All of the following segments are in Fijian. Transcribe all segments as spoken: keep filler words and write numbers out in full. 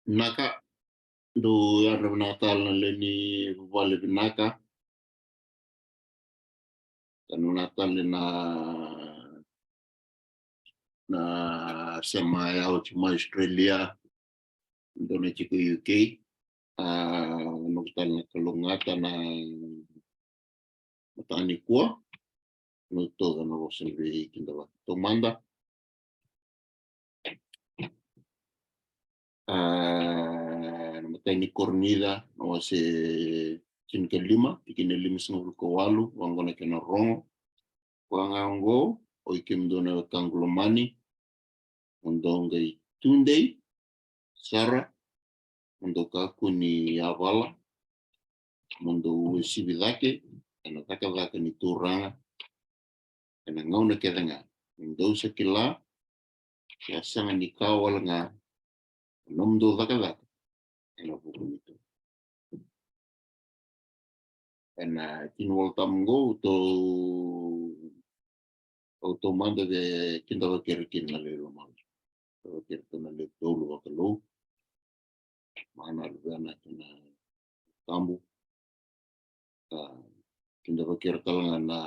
Vinaka, dou yadra vinaka tale na lewe ni vuvale vinaka. Ka vinaka tale na, na sema ya oti mai Australia, dou na tiko U K. A, vinaka tale na kalougata na mataka nikua. Vinaka tale na vosa ni veikidavaki taumada. A, na matai ni Korinica, na wase tinikalima, tikina limasagavulu ka walu, vaqo na kena rogo. Koya ga oqo, oi kemudou na wekaqu lomani, mo dou qai tudei sara, mo dou kakua ni yavala, mo dou uasivi cake ena cakacaka ni Turaga ena gauna kece ga. Mo dou sa kila, e a sega ni ka wale ga na nomudou cakacaka ena vuku ni Turaga. Ena tini World Cup qo, tou, tou mada via kidavaki ira kina na lewe i lomalagi. Kidavaki ira na lewe tolu vakalou. Mana, Luvena kei na Tabu. A, kidavaki ira tale ga na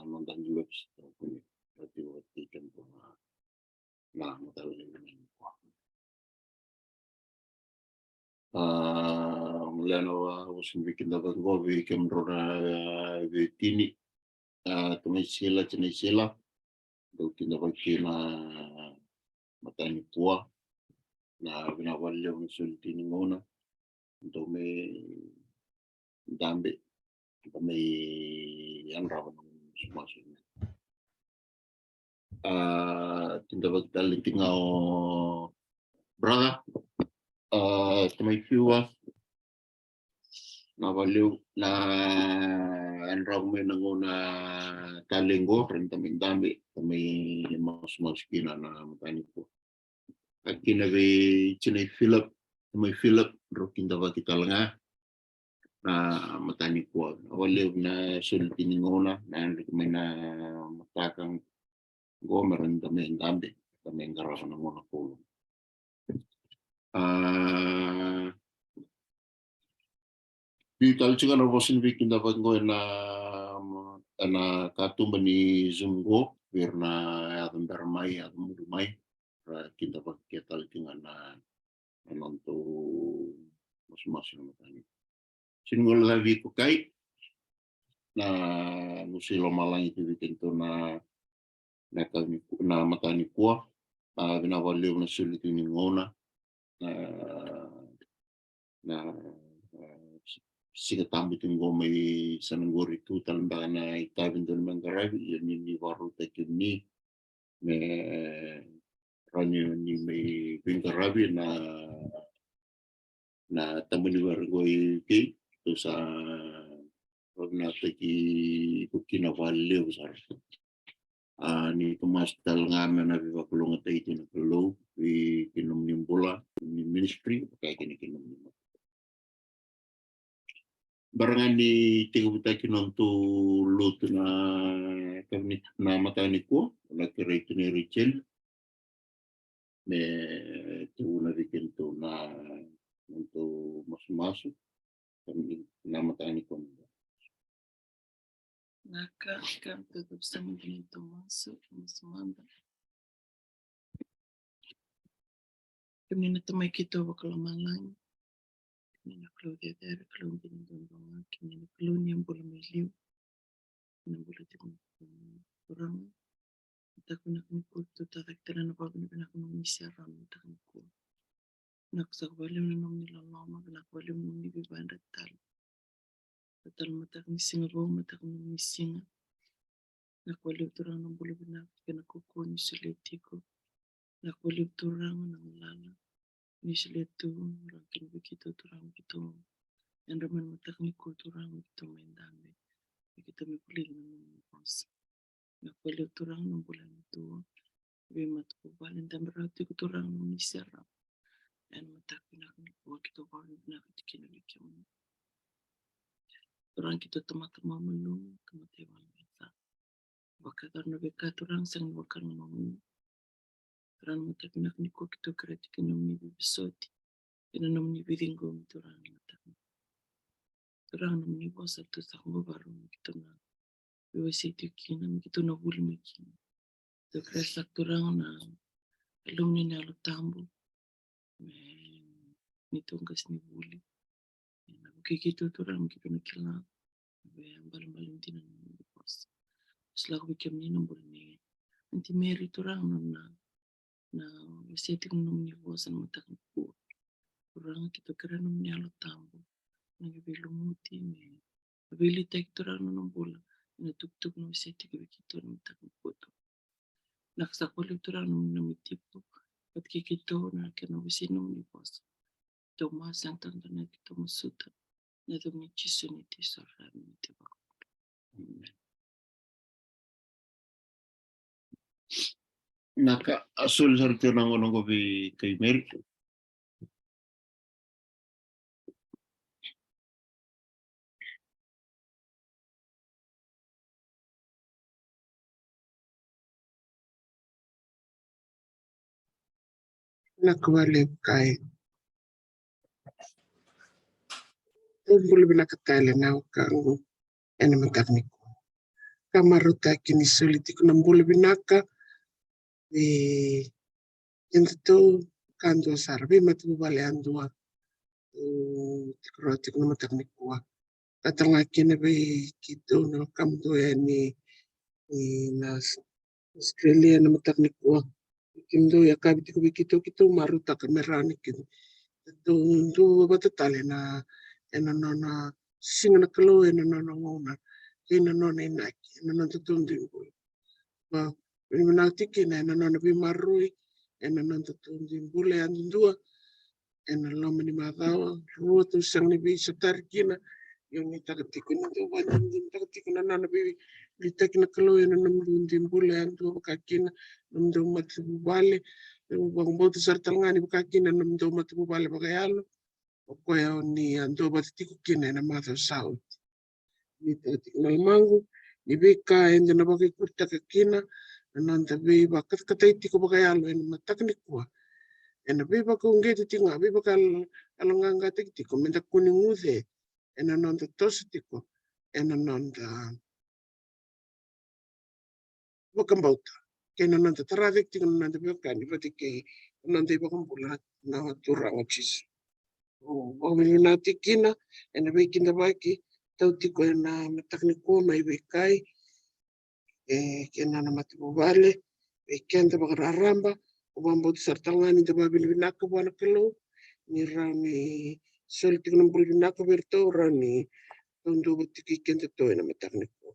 noda Agilosi, ka kune ira tiko vata kei kedatou na, na mataka lailai nikua. A, gole na vosa ni veikidavaki qo vei kemudrau na, a, veitini. A, tamai Sila, tinai Sila, dou kidavaki na mataka nikua. Na vinaka vakalevu na soli tiko ni gauna. Dou mai dabe, dou mai yadrava na masumasu. A, kidavaki tale tiko ga o brother. A, tamai Fiwa, na vakalevu na yadrava mai na gauna tale qo, rawa ni tamai dabe, tamai masumasu kina na mataka nikua. Ka kina vei tinai Philip, tamai Philip, drau kidavaki tale ga na mataka nikua. Na vakalevu na soli tiko ni gauna, na yadra mai na mataka qo me rawa ni da mai dabe, da mai qarava na gauna koula. A, biu tale tiko na vosa ni veikidavaki qo ena, ena katuba ni Zoom qo, vei ira na yaco bera mai, yaco muri mai, ra kidavaki ke tale tiko ga na, na nodatou masumasu na mataka nikua. Sini gole cavi ko kai na gusu i lomalagi tu vei kedatou na, na ka ni, na mataka nikua. A, vinaka vakalevu na soli tiko ni gauna. A, na, a, Siga Tabu tiko qo mai, sa na qori tu tale beka na itavi dou na mai qaravi, ia ni, ni vakarautaki kemuni me rawa ni mai veiqaravi na, na tabana ni veiqaravi qo i U K. Tou sa vakavinavinakataki iko kina vakalevu sara. A, ni tou masu tale ga me na veivakalougatataki na Kalou vei kemuni na bula ni ministry, vaka kina kemuni na Bera ga ni tekivutaki nodatou lotu na, na mataka nikua, na kerei tu nei Rachel me tukuna vei kedatou na nodatou masumasu na mataka nikua. Na ka, ka, tou sa mada ni tou masu, masu mada. Kemuni na Tamai keitou vakalomalagi, kemuni na Kalou cecere, Kalou dina duadua ga, kemuni na Kalou ni a bula mai liu, na bula tiko mai Turaga. Mataka vinaka nikua tou tacake tale na vakavinavinaka nomuni serau mataka nikua. Vinaka saka vakalevu na nomuni loloma, vinaka vakalevu na nomuni veivakayadrati tale. Tale mataka ni siga vou, mataka ni siga. Vinaka vakalevu Turaga na bula vinaka kei na kaukaua ni solia tiko. Vinaka vakalevu Turaga na galala ni solia tu, Turaga kina vei keitou Turaga, keitou yadra mai na mataka nikua Turaga, keitou mai dabe, keitou mai vulica na nomuni vosa. Vinaka vakalevu Turaga na bula ni tou veimatavuvale, dabe rawa tiko Turaga na nomuni serau. Ena mataka vinaka nikua keitou vakavinavinaka tiko kina vei kemuni. Turaga keitou tamata mamalumu, tamata ivalavala ca. Vakayacora na veika Turaga sega ni vaka na nomuni. Turaga na mataka vinaka nikua keitou kerea tiko na nomuni veivosoti. ena nomuni veiciqomi, Turaga, na mataka. Turaga, nomuni vosa tu saka qo, vakarau me keitou na veiwasei tiko kina, me keitou na vuli mai kina. Keitou kerea saka, Turaga, na Yalomuni na Yalo Tabu me neitou qasenivuli. Ena vukei keitou, Turaga, me keitou na kila na veiyalayalati dina ni nomuni vosa. Sa lako vei kemuni na bula nei Aunty Mary, Turaga, na, na wasea tiko na nomuni vosa ena mataka nikua. Turaga, keitou kerea na nomuni Yalo Tabu na veilumuti, me veiliutaki, Turaga, na nona bula ena itukutuku o wasea tiko vei keitou ena mataka nikua, Turaga. Vinaka saka vakalevu, Turaga, na nomuni tiko vata kei keitou ena kena wasea na nomuni vosa. Keitou masu, sega tale ni dua na ka keitou masuta, ena yaca i Jisu, na Tui Soro, na Tui Vakabula. Amen. Vinaka, a soli sara tiko na gauna qo vei Kai Meri. Vinaka vakalevu, Kai. Dou bula vinaka tale na wekaqu ena mataka nikua. Ka marautaki ni soli tiko na bula vinaka vei kedatou ka dua sara, veimatavuvale yadua. Dou tiko rawa tiko na mataka nikua. Ka tale ga kina vei keitou na wekadua yani, e, na Australia ena mataka nikua. Kemudou yakavi tiko vei keitou, keitou marautaka me rawa ni keitou dua vata tale ena, ena nona siga na Kalou, ena nona gauna kei na nona inaki ena nodatou dui bula. Vakavinavinaka tiko kina ena nona veimaroroi ena nodatou dui bula yadudua, ena loma ni macawa rua tou sega ni veisotari kina. Ia nuitaka tiko ni dou vakadinadinataka tiko na nona veiliutaki na Kalou ena nomudou dui bula yadua, vakakina nomudou matavuvale. Au vakabauta sara tale ga ni vakakina nomudou matavuvale vakayalo, o koya oni a duavata tiko kina ena macawa sa oti. Nuitaka tiko na lomaqu ni veika eda na vakaikuritaka kina na noda veivakatakatai tiko vakayalo ena mataka nikua, ena veivakauqeti tiko ga, veivakayaloqaqataki tiko, meda kua ni guce ena noda toso tiko ena noda vakabauta kei na noda tara cake tiko na noda veiwekani vata kei na noda iVakabula na Turaga o Jisu. Au vakavinavinaka tiko kina ena veikidavaki tau tiko ena mataka nikua mai vei Kai, e, kei na nona matavuvale, vei keda vakararaba. Au vakabauta sara tale ga ni da vakavinavinaka vua na Kalou ni rawa ni soli tiko na bula vinaka vei iratou, rawa ni dou duavata tiko kei kedatou ena mataka nikua.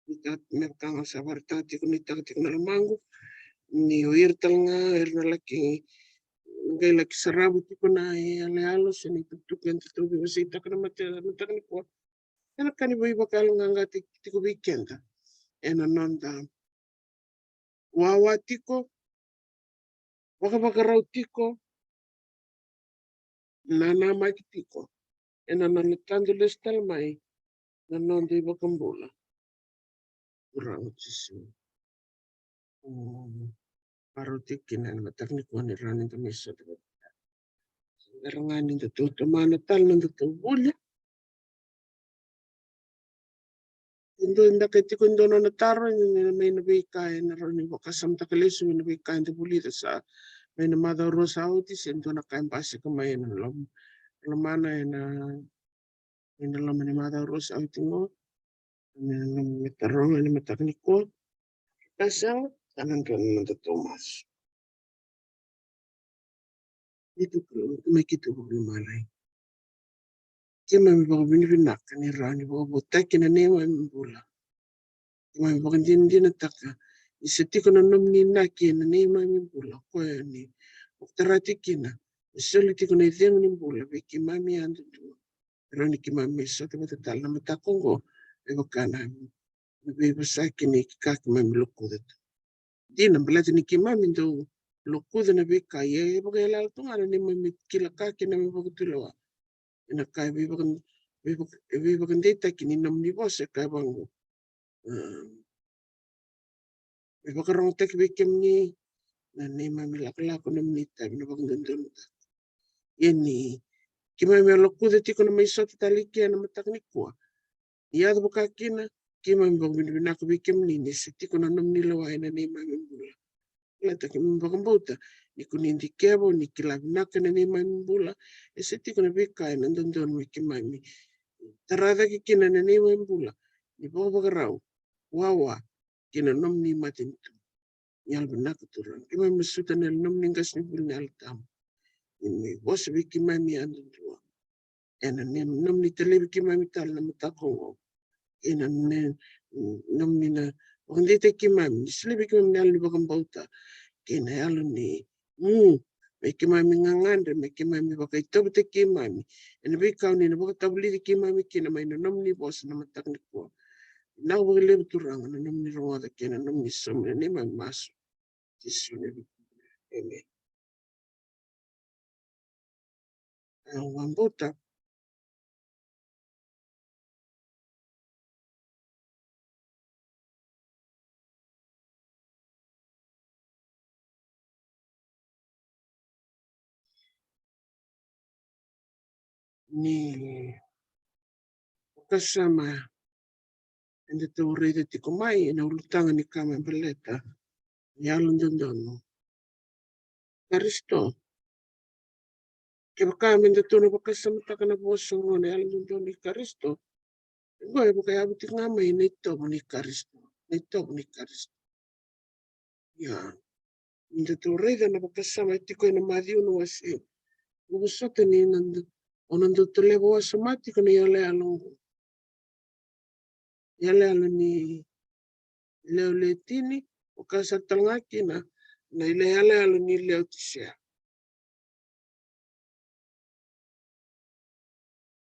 Nuitaka, me vaka ga au sa vakaraitaka tiko, nuitaka tiko na lomaqu ni o ira tale ga era na laki, qai laki sarava tiko na iyaloyalo se na itukutuku eda tou veiwaseitaka na mata, mataka nikua, ena ka ni veivakayaloqaqataki tiko vei keda ena noda wawa tiko, vakavakarau tiko, nanamaki tiko ena nona tadu lesu tale mai na noda iVakabula, Turaga o Jisu. Mm. Varau tiko kina ena mataka nikua ni rawa ni da mai sota vata. Era ga ni da tou tomana tale na nodatou vuli. E dua e beka tiko e dua nona taro, e, mai na veika ena rawa ni vakasamataka lesu mai na veika eda vulica sa mai na macawa rua sa oti, se dua na ka e basika mai ena lom, lomana ena, ena loma ni macawa rua sa oti qo. Me, me taroga ena mataka nikua. Ka sega, sa na dua na nodatou masu. Ni tukuna, Tamai keitou vakalomalagi, keimami vakavinavinaka ni rawa ni vakavoutaki na neimami bula. Keimami vakadinadinataka ni sa tiko na nomuni inaki ena neimami bula, o koya ni vakatara tiko kina, ni soli tiko na icegu ni bula vei keimami yadudua. Rawa ni keimami sota vata tale na mataka oqo me vaka na, na veivosaki ni ka keimami lokuca tu. Dina, baleta ni keimami dau lokuca na veika, ia e vakaiyalayala tu ga na neimami kila ka kei na neimami vakatulewa ena ka e veivaka, veivaka, e veivakadeitaki ni nomuni vosa e kaya vaqo. Mm. Me vakarogotaki vei kemuni na neimami lakolako, nomuni itavi na vakadodonutaki. Ia ni keimami a lokuca tiko na mai sota tale i ke ena mataka nikua, ni yaco vaka kina, keimami vakavinavinaka vei kemuni ni se tiko na nomuni lewa ena neimami bula. Baleta keimami vakabauta ni ko ni dikeva, ni kila vinaka na neimami bula, e se tiko na veika ena dodonu me keimami tara cake kina na neimami bula ni vakavakarau, wawa kei na nomuni matanitu. Ni yalovinaka Turaga, keimami masuta na nomuni qasenivuli na Yalo Tabu. Ni mai vosa vei keimami yadudua ena ne-, nomuni talevi keimami tale na mataka oqo. Ena ne-, nomuni na vakadeitaki keimami, ni solia vei keimami na yalo ni vakabauta kei na yalo ni, mm, me keimami gagadre, me keimami vakaitovotaki keimami ena veika o ni na vakatavulici keimami kina mai na nomuni vosa na mataka nikua. Vinaka vakalevu Turaga na nomuni rogoca kei na nomuni sauma na neimami masu. Jisu na yaca. Emeni. Au vakabauta ni vakasama eda tou raica tiko mai ena ulutaga ni ka me baleta na yalododonu i Karisito. Kevaka me datou na vakasamataka na vosa oqo na yalododonu i Karisito, oqo e vakayavu tiko ga mai na itovo ni Karisito, na itovo ni Karisito. Ia, ni datou raica na vakasama e tiko ena Maciu na wase, na vosota ni na, o na dau toleva wasoma tiko na iyaloyalo oqo. Iyaloyalo ni lewe le tini, vaka sara tale ga kina na iyaloyalo ni Leotisea.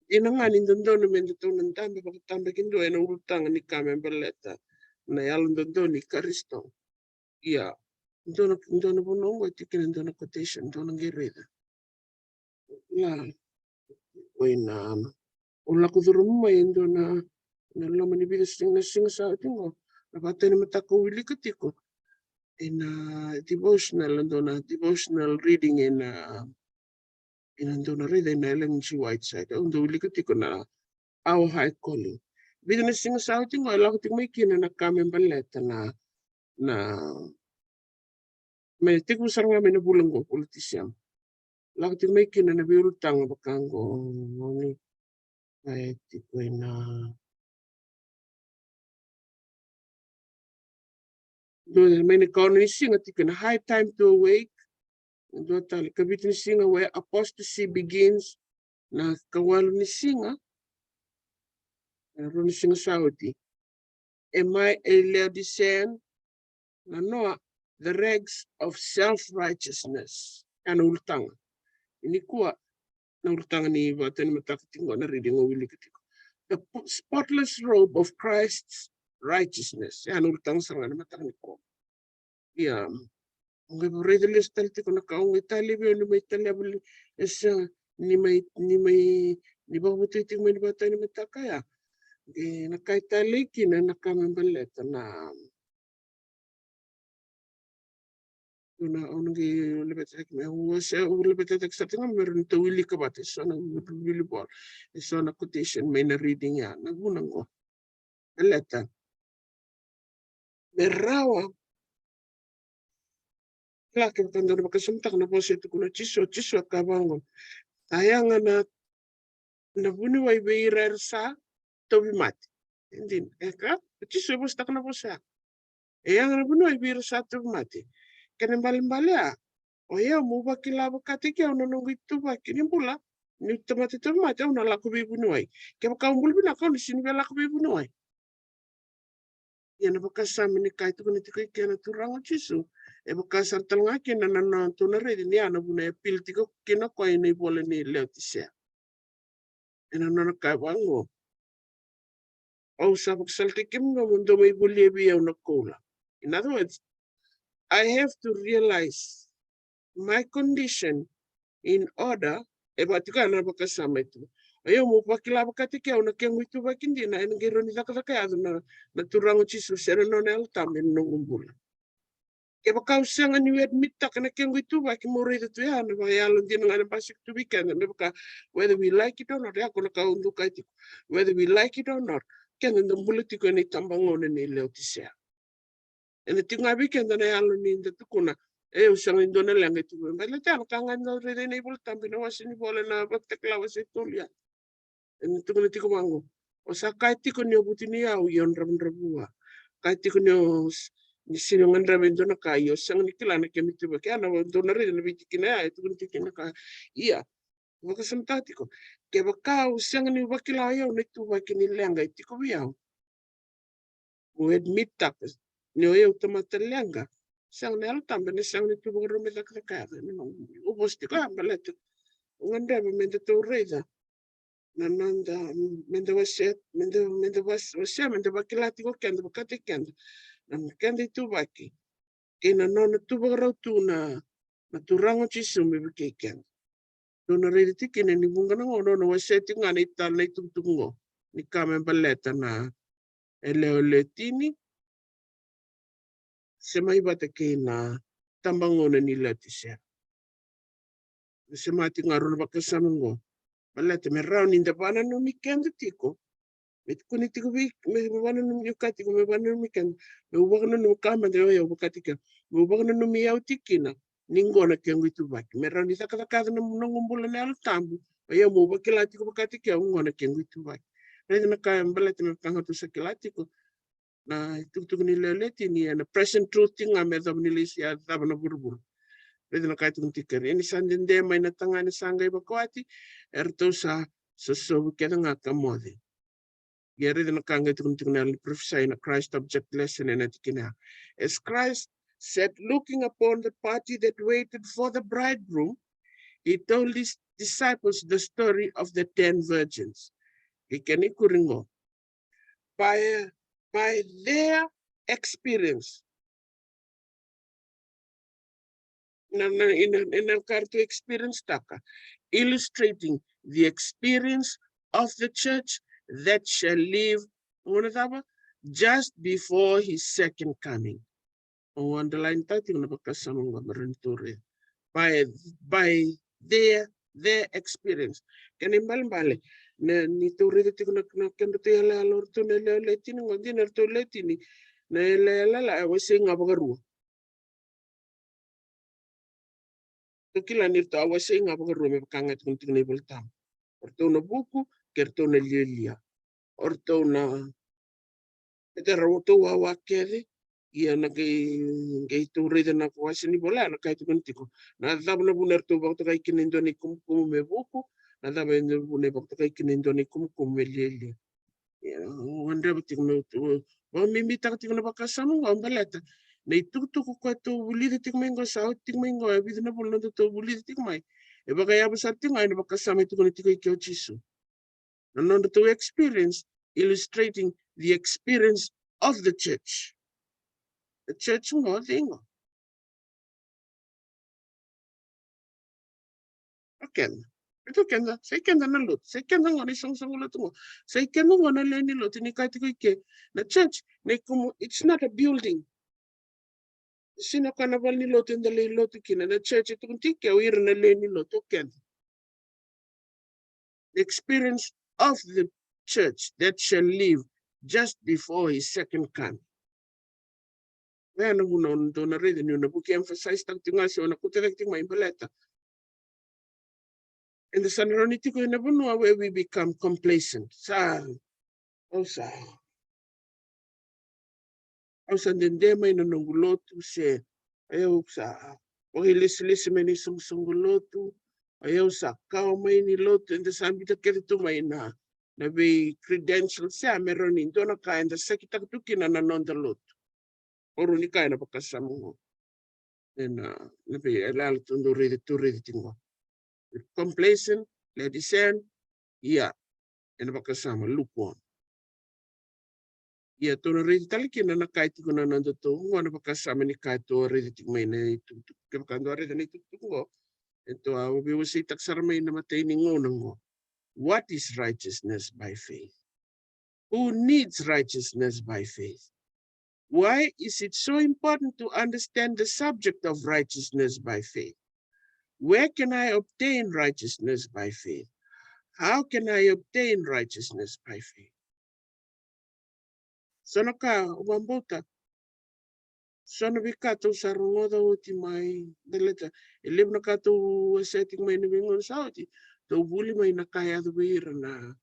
Dina ga ni dodonu me datou na dabe vakatabakidua ena ulutaga ni ka me baleta na yalododonu i Karisito. Ia, dua na, dua na vanua oqo e tiko kina dua na quotation, dua na qai raica. Ia, o ina, o lako curuma mai e dua na, na loma ni vica siga, na siga sa oti oqo, na vatani mataka au wilika tiko ena devotional, dua na devotional reading ena, ena dua na raica ena Ellen G. Whiteside, au dau wilika tiko na Our High Calling. Vica na siga sa oti oqo e lako tiko mai kina na ka me baleta na, na, me tekivu sara ga mai na vula oqo, vula Tiseba. Lako tiko mai kina na veiulutaga vaka oqo, ni, e tiko ena, dua mai na ikaono ni siga tiko ena High Time to Awake. Dua tale, ikavitu ni siga Where Apostasy Begins. Na ikawalu ni siga, na rua ni siga sa oti, Am I a Laodicean? Na noa, The Rags of Self-Righteousness. Ia na ulutaga. Ia nikua, na ulutaga ni vatani mataka tiko na reading au wilika tiko, The po-, Spotless Robe of Christ's Righteousness. Ia na ulutaga sara ga na mataka nikua. Ia, au qai vakaraica lesu tale tiko na ka, au qai talevi au ni mai talevi, e sa, ni mai, ni mai, ni vakavotai tiko mai na vatani mataka ya. E, na ka e talei kina na ka me baleta na, na, au na qai laveta cake mai, au se, au laveta cake sara tiko ga me rawa ni tou wilika vata e so na wilivola, e so na quotation mai na reading ya, na vuna oqo. Baleta me rawa, kila, kevaka dou na vakasamataka na vosa e tukuna o Jisu, o Jisu e kaya vaqo, a yaga na, na vuniwai vei ira era sa tauvimate. E dina, e ka, o Jisu e vosataka na vosa ya. E yaga na vuniwai vei ira sa tauvimate. Kena ibalebale ya, o yau meu vakila vakataki au na noqu ituvaki ni bula, niu tamata tauvimate, au na lako veivuniwai. Kevaka au bula vinaka, au na sega ni via lako veivuniwai. Ia na vakasama ni ka e tukuna tiko i ke na Turaga o Jisu, e vaka sara tale ga kina na, na, na tou na raica ni ya na vuna e appeal tiko kina o koya ena ivola ni Leotisea. Ena nona kaya vaqo, au sa vakasalataki kemudou mo dou mai volia vei au na koula. In other words, I have to realize my condition in order, e vaka tiko ya na vakasama e tu. O yau meu vakila vakataki au na kequ ituvaki dina, ena qai rawa ni cakacaka yaco na, na Turaga o Jisu se na nona Yalo Tabu ena noqu bula. Kevaka au sega niu admit-taka na kequ ituvaki, mo raica tu ya na vakayalo dina ga na basika tu vei keda, me vaka, whether we like it or not, ya ko na ka au dau kaya tiko. Whether we like it or not, keda da bula tiko ena itabagauna ni Leotisea. Ena tiko ga vei keda na yalo ni da tukuna, e, au sega ni dua na leqa e tu vei au. Baleta ya na ka ga da raica ena iVolatabu, ena wase ni vola, na Vakatakila wase tolu ya. Ena tukuna tiko vaqo, o sa kaya tiko ni o vutuniyau, ia o dravudravua. Kaya tiko ni o s-, ni sega ni gadreva e dua na ka, ia o sega ni kila na kemu ituvaki. Ya na dua na raica na veitikina ya e tukuna tiko kina na ka. Ia, vakasamataka tiko. Kevaka au sega ni vakila o yau na ituvaki ni leqa e tiko vei au, mo admit-taka ni o yau tamata leqa, sega na Yalo Tabu ena sega ni tu vakarau me cakacaka. Au vosa tiko ya baleta au gadreva me datou raica na noda, me da wasea, me da, me da was-, wasea, me da vakila tiko keda, vakataki keda na keda ituvaki kei na nona tu vakarau tu na, na Turaga o Jisu me vukei keda. Dou na raica tiko kina ni vuqa na gauna o na wasea tiko ga na itala na itukutuku qo ni ka me baleta na yalewa lewe tini, se mai vata kei na tabagauna ni Leotisea. Sema tiko ga rua na vakasama qo. Baleta me rawa ni da vakananumi keda tiko. Me tukuni tiko vei, me, me vakananumi, o kaya tiko me vakananumi keda. Meu vakananumi, ka mada o yau, au vakataki au. Meu vakananumi au tiko kina ni qo na kequ ituvaki. Me rawa ni cakacaka na noqu bula na Yalo Tabu, o yau meu vakila tiko vakataki au, qo na kequ ituvaki. Raica na ka e baleta na ka ga tou sa kila tiko. Na itukutuku ni lewe lewe tini, ena present truth tiko ga me yacova ni lesu, ya yacova na vuravura. Raica na ka e tukuni tiko kina, ni sa dede mai na tagane sa qai vakawati, eratou sa sosovu kece ga ka moce. Ia raica na ka qai tukuni tiko na yalo ni parofisai, na Christ Object Lesson, ena tikina ya. As Christ sat looking upon the party that waited for the bridegroom, he told his disciples the story of the ten virgins. Ke kena ikuri qo. By, by their experience. Na, na, ena, ena ka ratou experience-taka, illustrating the experience of the church that shall live, qo na cava? Just before his second coming. Au underline-taka tiko na vakasama qo me rawa ni tou raica. By, by their, their experience. Kena ibalebale, na, ni tou raica tiko na, na kedratou yalayala o ratou na lewe lewe tini qo, dina o ratou lewe tini. Na yalayala, a wasei ga vakarua. Tou kila ni ratou a wasei ga vakarua me vaka ga e tukuna tiko na iVolatabu. O ratou na vuku, kei ratou na lialia. O ratou na, e tara o ratou wawa kece, ia na qai, qai tou raica na wase ni vola, na ka e tukuna tiko. Na cava na vuna eratou vakatokai kina e dua na ikumukumu me vuku, na cava na vuna e vakatokai kina e dua na ikumukumu me lialia. Ia, au gadreva tiko meu, meu, vakabibitaka tiko na vakasama qo, baleta na itukutuku koya tou vulica tiko mai qo, sa oti tiko mai qo, e vica na vula noda tou vulica tiko mai. E vakayavu sara tiko ga ena vakasama e tukuna tiko i ke o Jisu. Na nodratou experience, illustrating the experience of the church. The church qo, cei qo? O keda. Keda, keda, sa i keda na lotu, sa i keda qo na isoqosoqo lotu qo. Sa i keda qo na lewe ni lotu, ni kaya tiko i ke. Na church, na ikumu, it's not a building. Sega ni o koya na vale ni lotu eda lai lotu kina, na church e tukuni tiko o ira na lewe ni lotu, o keda. The experience of the church that shall live just before his second coming. Oya na vuna au dau na raica niu na vuki emphasize-taka tiko ga, se au na kauta cake tiko mai, baleta eda sa na rawa ni tiko ena vanua where we become complacent. Sa, au sa, au sa dede mai na noqu lotu, se o yau sa vakailesilesi mai na isoqosoqo lotu, o yau sa kawa mai ni lotu, eda sa biuta kece tu mai na, na vei credentials ya me rawa ni dua na ka eda sakitaka tu kina na noda lotu. O rau ni ka ena vakasama qo. Ena, na vei, e lala tou dau raica, tou raica tiko qo. Complacent, laodicean, ia, ena vakasama, lukewarm. Ia tou na raica tale kina na ka e tiko na nodatou qo na vakasama ni ka tou a raica tiko mai na itukutuku. Kevaka dou a raica na itukutuku qo, e tou a veiwaseitaka sara mai na imatai ni gauna qo. What is righteousness by faith? Who needs righteousness by faith? Why is it so important to understand the subject of righteousness by faith? Where can I obtain righteousness by faith? How can I obtain righteousness by faith? So na ka au vakabauta, so na veika tou sa rogoca oti mai, baleta e levu na ka tou wasea tiko mai na veigauna sa oti, tou vuli mai na ka e yaco vei ira na,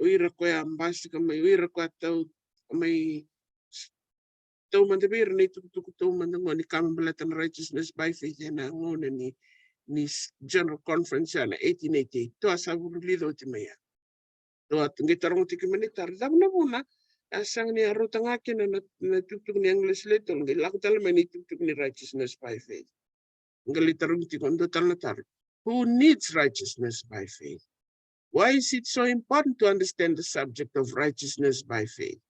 o ira koya basika mai, o ira koya tau mai, taumada vei ira na itukutuku taumada gona ni ka me baleta na righteousness by faith ena gauna ni, ni s-, general conference ya na eighteen eighty-eight. Tou a sa vulica oti mai ya. Tou a tu qai taroga tiko mai na itaro, cava na vuna a sega ni a rauta ga kina na, na itukutuku ni English lai tolu, qai lako tale mai na itukutuku ni righteousness by faith. Qai lai tarogi tiko dua tale na taro. Who needs righteousness by faith? Why is it so important to understand the subject of righteousness by faith?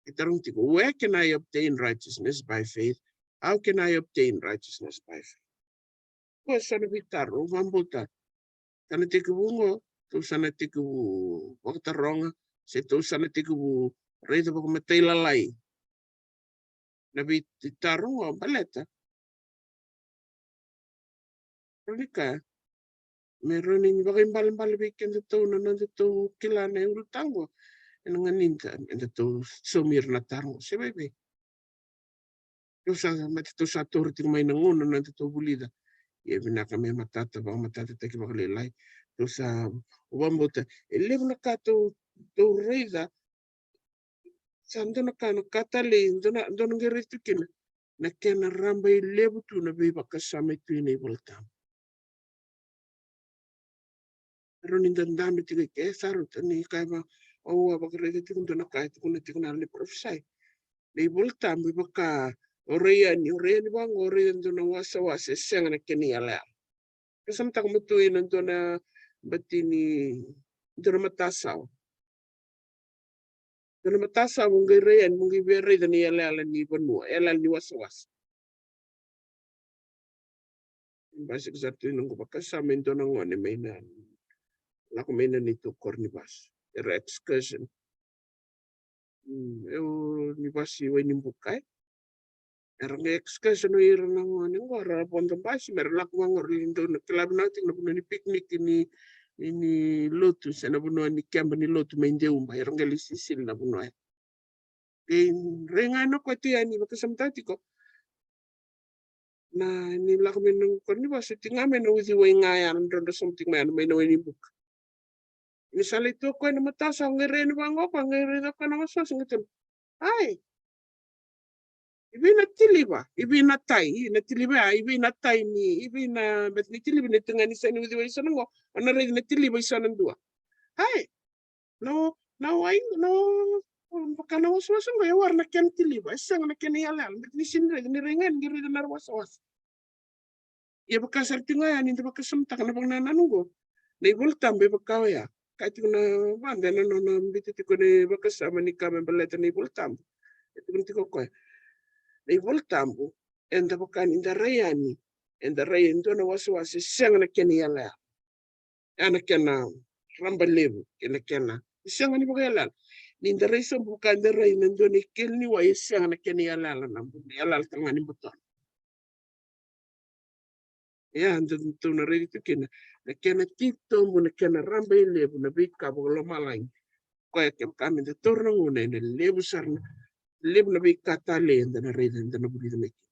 Qai tarogi tiko, where can I obtain righteousness by faith? How can I obtain righteousness by faith? Ko e so na veitaro au vakabauta. Sa na tekivu oqo, tou sa na tekivu vakataroga, se tou sa na tekivu raica vakamatailalai na veitaro oqo baleta rawa ni ka me rawa ni vakaibalebale vei kedatou na nodatou kila na iulutaga oqo. Ena ganida me datou saumi ira na taro oqo se vei vei. Tou sa, mate tou sa taura tiko mai na gauna na nodatou vulica. Ia vinaka me matata, vakamatatataki vakalailai. Tou sa, au vakabauta e levu na ka tou, tou raica. Sa dua na ka, na ka talei, dua na, dua na qai raica tu kina na kena rabailevu tu na veivakasama e tu ena iVolatabu. Rawa ni da dabe tiko i ke, sa rauta ni kaya va, au a vakaraica tiko dua na ka e tukuna tiko na yalo ni parofisai. Na iVolatabu e vaka, o rai yani, o rai yani vaqo, o rai yani dua na wasawasa e sega na kena iyalayala. Vakasamataka matua ina dua na bati ni, dua na matasawa. Dua na matasawa mo qai rai yani, mo qai via raica na iyalayala ni vanua, yalayala ni wasawasa. Basika sara tu ina noqu vakasama e dua na gone mai na, lako mai na neitou koro ni vasu. Era excursion. Mm, e o ni vasu i Wainibuka, e. Era qai excursion o ira na gone qo, ra vodo basi, me ra lako vaqo, ra lai dau na kila vinaka tiko na vanua ni picnic ni, ni, ni lotu, se na vanua ni keba ni lotu mai Deuba, era qai lai sisili na vanua ya. Qai rai ga ena koya tu yani, vakasamataka tiko. Na, ni lako mai na koro ni vasu, tiko ga mai na uciwai ga ya, na drodro sobu tiko mai ya, mai na Wainibuka. Ni sa lai tu o koya na matasawa, qai rai yani vaqo o koya, qai raica o koya na wasawasa, qai tukuna, ai, i vei na tiliva, i vei na tai, na tiliva ya, i vei na tai ni, i vei na, bati ni tiliva ni tiko ga ni sa ni uciwai i so na qo, o na raica na tiliva i so na dua. Ai, na, na wai, na, vaka na wasawasa qo, e wara na kena tiliva, e sega na kena iyalayala, bati ni sega ni raica, ni rai ga yani qai raica na wasawasa. Ia vaka sara tiko ga ya ni da vakasamataka na vakanananu qo. Na iVolatabu e vaka oya. Ka tiko na vada ena nona biuta tiko na ivakasama ni ka me baleta na iVolatabu. E tukuna tiko o koya. Na iVolatabu, eda vaka ni da rai yani, eda rai e dua na wasawasa e sega na kena iyalayala. Ya na kena raba levu, kei na kena, e sega ni vakayalayala. Ni da rai sobu vaka eda rai na dua na ikeli ni wai, e sega na kena iyalayala na bula, yalayala tale ga ni botona. Ia, da tou na raica tu kina na kena titobu, na kena raba ilevu na veika vakalomalagi. Koya kevaka me da taura na gauna, ena levu sara na, levu na veika talei eda na raica, eda na vulica mai kina.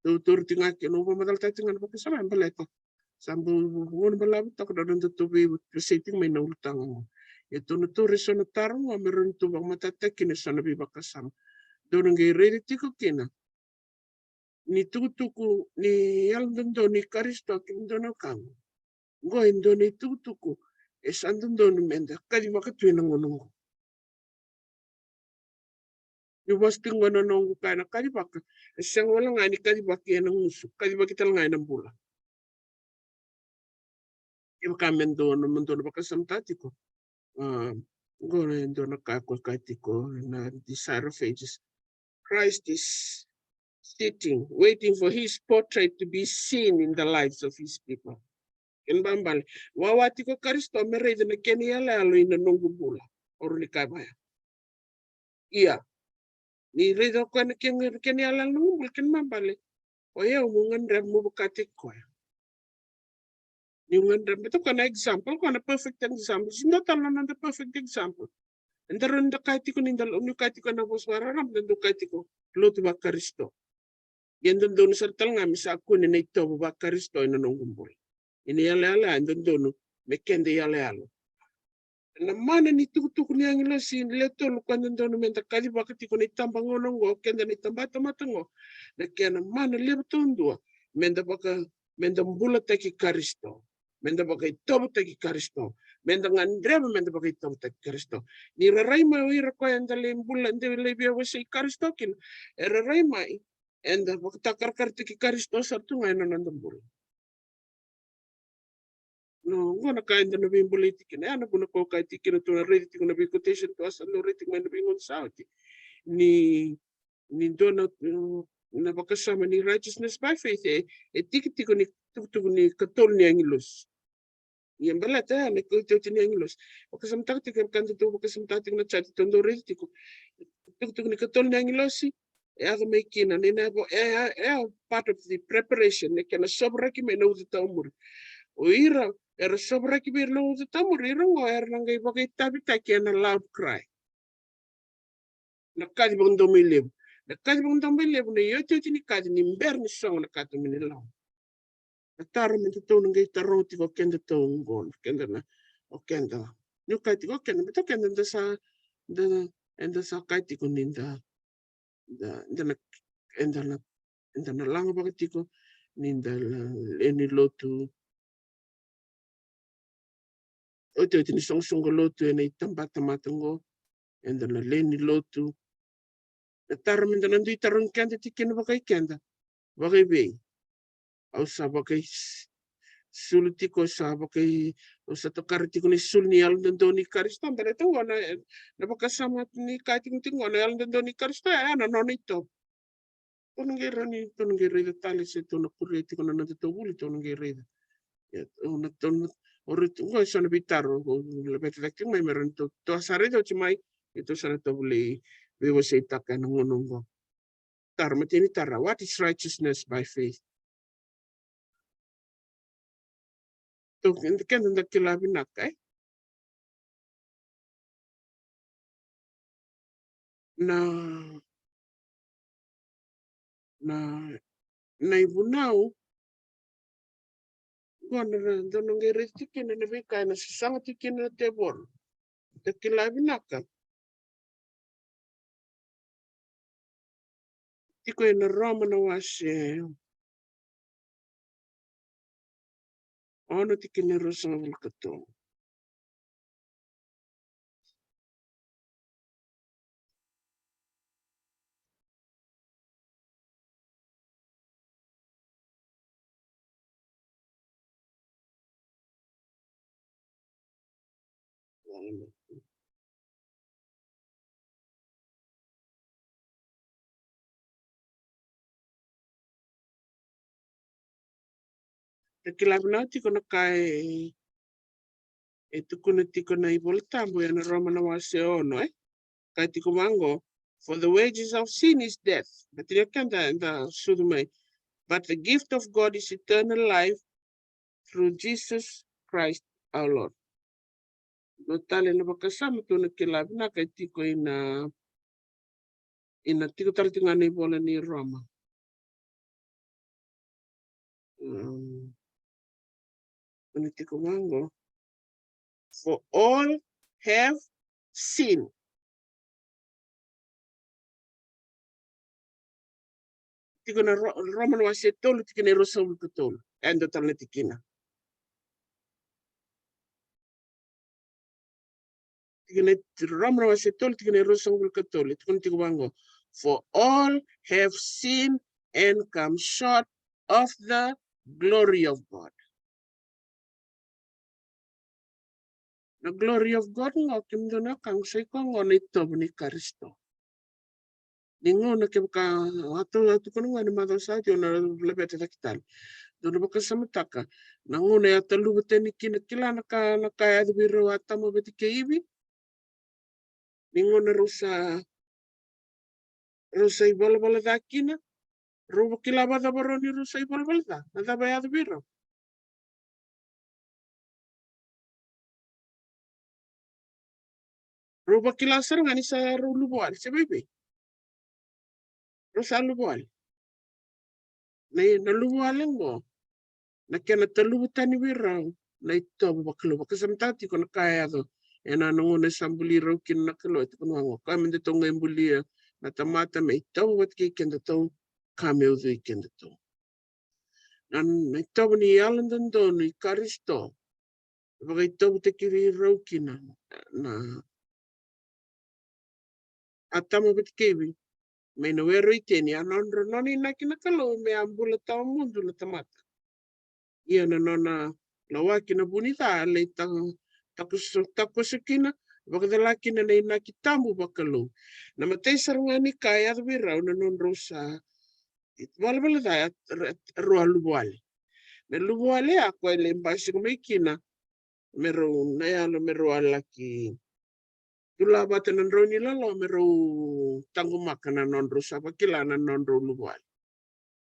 Tou taura tiko ga kina, au vakamacalataka tiko ga na vakasama e baleta sa bau gauna balavu toka na nodatou veivosoti tiko mai na ulutaga oqo. Ia tou na taura eso na taro oqo me rawa ni tou vakamatatataka kina eso na veivakasama. Dou na qai raica tiko kina ni tukutuku ni yalododonu i Karisito ki na dua na ka oqo. Oqo e dua na itukutuku e sa dodonu me da kacivaka tu ena gauna oqo. Niu vosa tiko qo na noqu kaya na kacivaka, e sega wale ga ni kacivaki ena gusu, kacivaki tale ga ena bula. Kevaka me dua na, me dua na vakasamataka tiko. A, qo na e dua na ka ko kaya tiko na Desire of Ages. Christ is sitting, waiting for his portrait to be seen in the lives of his people. Kena ibalebale, wawa tiko o Karisito me raica na kena iyaloyalo ina noqu bula. O rawa ni kaya vaya. Ia, Ni raica o koya na kena, kena yalayala na noqu bula, kena ibalebale, o yau meu gadreva meu vakataki koya. Niu gadreva, baleta o koya na example, o koya na perfect example. Sega tale na noda perfect example. Eda rawa ni da kaya tiko ni da, niu kaya tiko na vosa vakararaba, da dau kaya tiko lotu vaKarisito. Ia e dodonu sara tale ga me sa kune na itovo vaKarisito ena noqu bula. Ia na yalayala ya e dodonu me keda yalayala. Na mana ni tukutuku ni agilosi le tolu, koya e dodonu meda kacivaka tiko na itabagauna oqo, keda na itabatamata oqo, na kena mana levu taudua, meda vaka, meda bulataki Karisito, meda vakaitovotaki Karisito, meda gadreva meda vakaitovotaki Karisito. Ni ra rai mai o ira koya eda lai bula, eda lai via wasei Karisito kina, era rai mai, eda vakatakarakarataki Karisito sara tu ga ena noda bula. No, oqo na ka eda na veibolei tiko kina. Ya na vuna ko kaya tiko kina, tou na raica tiko na vei quotation, tou sa dau raica tiko mai na veigauna sa oti. Ni, ni dua na, mm, na vakasama ni righteousness by faith, e, e tiki tiko ni tukutuku ni katolu ni agilosi. Ia baleta ya na iotioti ni agilosi. Vakasamataka tiko, ka da tou vakasamataka tiko na chart, tou dau raica tiko. Tukutuku ni katolu ni agilosi, e yaco mai kina, ni na vo, e, e, e part of the preparation, na kena sovaraki mai na uca taumuri. O ira era sovaraki vei ira na uca taumuri, ira oqo era na qai vakaitavitaki ena loud cry. Na kaci vakadomoi levu. Na kaci vakadomoi levu, na iotioti ni kaci ni bera ni sogo na kaci ni loma. Na taro me datou na qai taroga tiko o keda tou oqo, na keda na, o keda. Niu kaya tiko o keda, me tou keda da sa, da, eda sa kaya tiko ni da, da, da na, eda na, eda na laga vaka tiko ni da la, lewe ni lotu. Otioti ni soqosoqo lotu ena itabatamata oqo, eda na lewe ni lotu. Na taro me da na dui tarogi keda tiko kina vakai keda. Vakaivei? Au sa vakai s-, sulu tiko, sa vakai, au sa tokara tiko na isulu ni yalododonu i Karisito. Baleta oqo na, na vakasama ni ka tiko tiko oqo na yalododonu i Karisito, ya na nona itovo. Tou na qai rawa ni, tou na qai raica tale se tou na kuria tiko na noda tou vuli, tou na qai raica. Ia, tou na, tou na, o raica oqo e so na veitaro, o laveta cake tiko mai me rawa ni tou, tou a sa raica oti mai, ia tou sa na tou vuli veiwaseitaka ena gauna oqo. Taro, matai ni taro, what is righteousness by faith? Tou, keda da kila vinaka, e? Na, na, na ivunau, oqo na, na, dou na qai raica tiko kina na veika ena sasaga tiko kina na tevoro. Da kila vinaka. Tiko ena Roma na wase ono, tikina e ruasagavulu ka tolu. Da kila vinaka tiko na ka e, e tukuna tiko na iVolatabu ena Roma na wase ono, e? Kaya tiko vaqo, "For the wages of sin is death." Baleta ni o keda eda sucu mai. "But the gift of God is eternal life through Jesus Christ our Lord." Dua tale na vakasama tou na kila vinaka e tiko ina, ina tiko tale tiko ga na ivola ni Roma. Mm. Ena tiko vaqo, "For all have sinned." Tiko na Ro-, Roma na wase tolu, tikina e ruasagavulu ka tolu. E dua tale na tikina. Tikina, Roma na wase tolu, tikina e ruasagavulu ka tolu, e tukuna tiko vaqo, "For all have sinned and come short of the glory of God." Na glory of God qo, kemudou na wekaqu, sa i koya qo na itovo ni Karisito. Ni gauna kevaka, a tou, a tukuna qo ena macawa sa oti, au na laveta cake tale. Dou na vakasamataka na gauna e a taluva tani kina, kila na ka, na ka e yaco vei rau o Atama vata kei Ivi. Ni gauna rau sa, Rau sa ivalavala ca kina. Rau vakila vakacava rau ni rau sa ivalavala ca? Na cava e yaco vei rau? Rau vakila sara ga ni sa rau luvawale, se vei vei? Rau sa luvawale. Na, na luvawale oqo, na kena taluvu tani vei rau na itovo vakalou. Vakasamataka tiko na ka e yaco ena, na gauna e sa buli rau kina na Kalou, e tukuna oqo, ka me datou qai bulia na tamata me itovo vata kei kedatou, ka me ucui kedatou. Na, na itovo ni yalododonu i Karisito, e vakaitovotaki rau kina na Atama vata kei Ivi mai na were o Iteni, a nodra, nona inaki na Kalou me a bula tawamudu na tamata. Ia na nona lawaki na vu ni ca, lai ta, takoso, takoso kina, vakacala kina na inaki tabu vakalou. Na imatai sara ga ni ka e yaco vei rau na nodrau sa ivalavala ca, rau a luvawale. Na luvawale ya koya e lai basika mai kina me rau, na yalo me rau a laki dula vata na drau ni lolo me rau taqomaka na nodrau sa vakila na nodrau luvawale.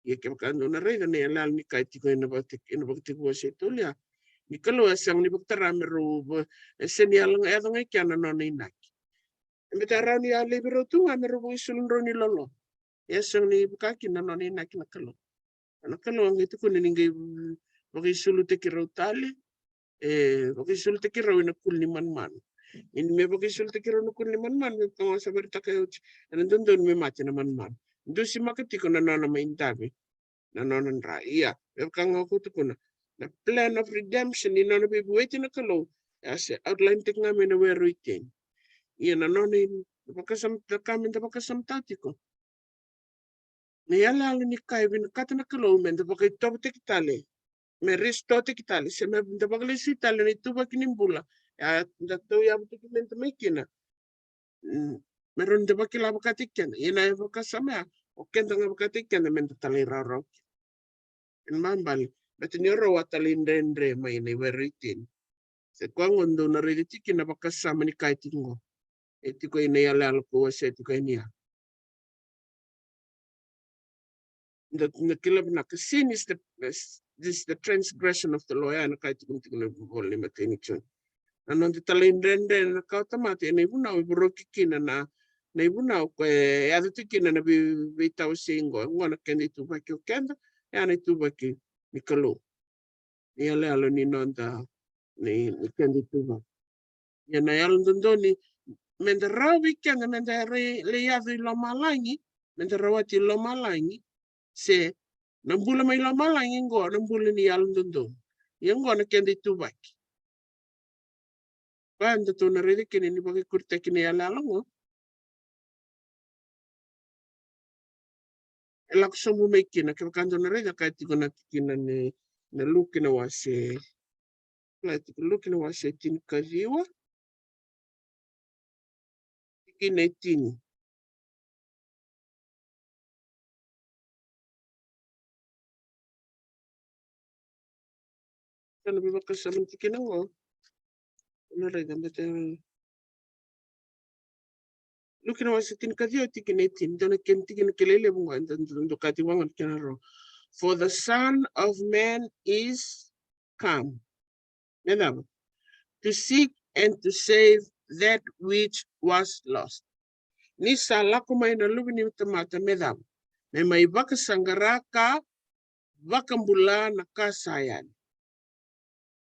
Ia kevaka dou na raica na iyaloyalo ni ka e tiko ena Vakatek-, ena Vakatekivu wase tolu ya, ni Kalou e sega ni vakatara me rau va-, e sega ni yaco ga i kea na nona inaki. E baleta rawa ni a laivi rau tu ga me rau vakaisulu drau ni lolo. E sega ni vaka kina na nona inaki na Kalou. Na Kalou a qai tukuna ni qai vakaisulutaki rau tale, e vakaisulutaki rau ena kulu ni manumanu. Ia ni me vakaisulutaki rau ena kulu ni manumanu, me vaka ga au sa vakaraitaka oti, ena dodonu me mate na manumanu. Dusimaka tiko na nona mai dave na nona dra. Ia, me vaka ga au tukuna, na plan of redemption ni nona veivueti na Kalou, e a se outline taki ga mai na were o Iteni. Ia na nona i-, vakasam-, na ka me da vakasamataka tiko. Na iyaloyalo ni ka e vinakata na Kalou me da vakaitovotaki tale, me restore-taki tale, se me da vakalesui tale na ituvaki ni bula. E a da tauyavutaki me da mai kina. Mm, me rawa ni da vakila vakataki keda. Ia na vakasama ya, o keda ga vakataki keda me da talairawarawa kina. Ena ibalebale, baleta ni o rau a talaidredre mai na iwere o Iteni. Se koya gona dou na raica tiko kina na vakasama ni ka e tiko qo. E tiko ena iyaloyalo ko wasea tiko yani ya. Da, da kila vinaka, sin is the, is, this is the transgression of the law. Ya na ka e tukuna tiko na ivola ni imatai ni Joni. Na noda talaidredre na kawatamata ena ivunau e voroki kina na, na ivunau ko e yaco tiko kina na vei, veitawasei qo. Qo na keda ituvaki o keda, ya na ituvaki ni Kalou. Iyaloyalo ni noda, ni, ni keda ituvaki. Ia na yalododonu me da rawa vei keda me da lai, lai yaco i lomalagi, me da rawati i lomalagi, se na bula mai lomalagi qo na bula ni yalododonu. Ia qo na keda ituvaki. Koya datou na raica kina ni vakaikuritaki na iyaloyalo qo. E lako sobu mai kina, kevaka dou na raica ka e tiko na tikina ni, na Luke na wase, na tiko Luke na wase tinikaciwa, tikina e tini. Sa na veivakasama na tikina qo. Na raica beta. Luke na wase tinikaciwa tikina e tini, dua na kena tikina kilai levu qo, eda dau kaya tiko vaqo na kena ro. For the Son of Man is come. Me cava? To seek and to save that which was lost. Ni sa lako mai na Luve ni tamata me cava? Me mai vakasaqara ka vakabula na ka sa yali.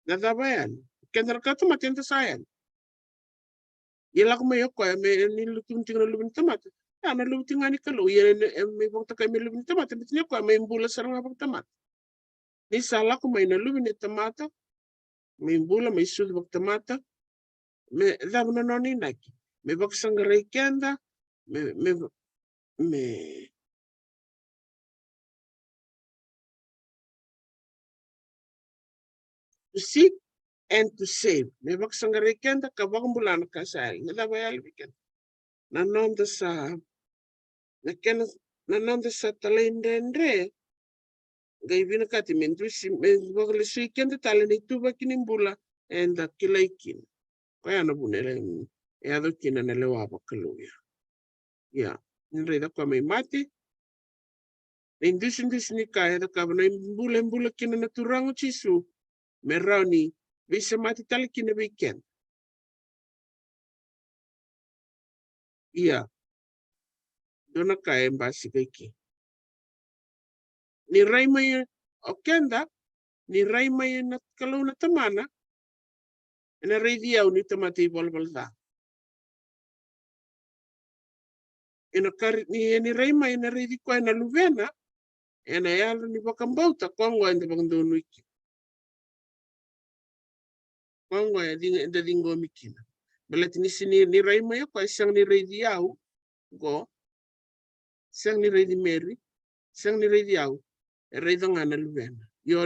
Na cava e yali? Keda na kawatamata eda sa yali. Ia lako mai o koya me ni lutu tiko na Luve ni tamata. Ia na Luve tiko ga ni Kalou. Ia e, e mai vakatokai me Luve ni tamata, baleta ni o koya mai bula sara ga vakatamata. Ni sa lako mai na Luve ni tamata, mai bula, mai sucu vakatamata, me cava na nona inaki? Me vakasaqarai keda, me, me, me to seek and to save. Me vakasaqarai keda ka vakabula na ka sa yali. Na cava e yali vei keda? Na noda sa, na kena, na noda sa talaidredre, qai vinakati me dusi, me vakalesui keda tale na ituvaki ni bula eda kilai kina. Koya na vuna e, e yaco kina na lewa vakalou ya. Ia. ni raica koya mai mate. Na idusidusi ni ka e cakava na ibula e bula kina na Turaga o Jisu me rawa ni veisemati tale kina vei keda. Ia, dua na ka e basika i ke. Ni rai mai o keda, ni rai mai na Kalou na Tamana, ena raici au ni tamata ivalavala ca. Ena kari ni, ni rai mai ena raici koya na Luvena, ena yalo ni vakabauta, koya gona eda vakadonui kina. Koya gona e ciqo-, eda ciqomi kina. Baleta ni sega ni, ni rai mai o koya e sega ni raici au, qo, sega ni raici Meri, sega ni raici au, e raica ga na Luvena. Io,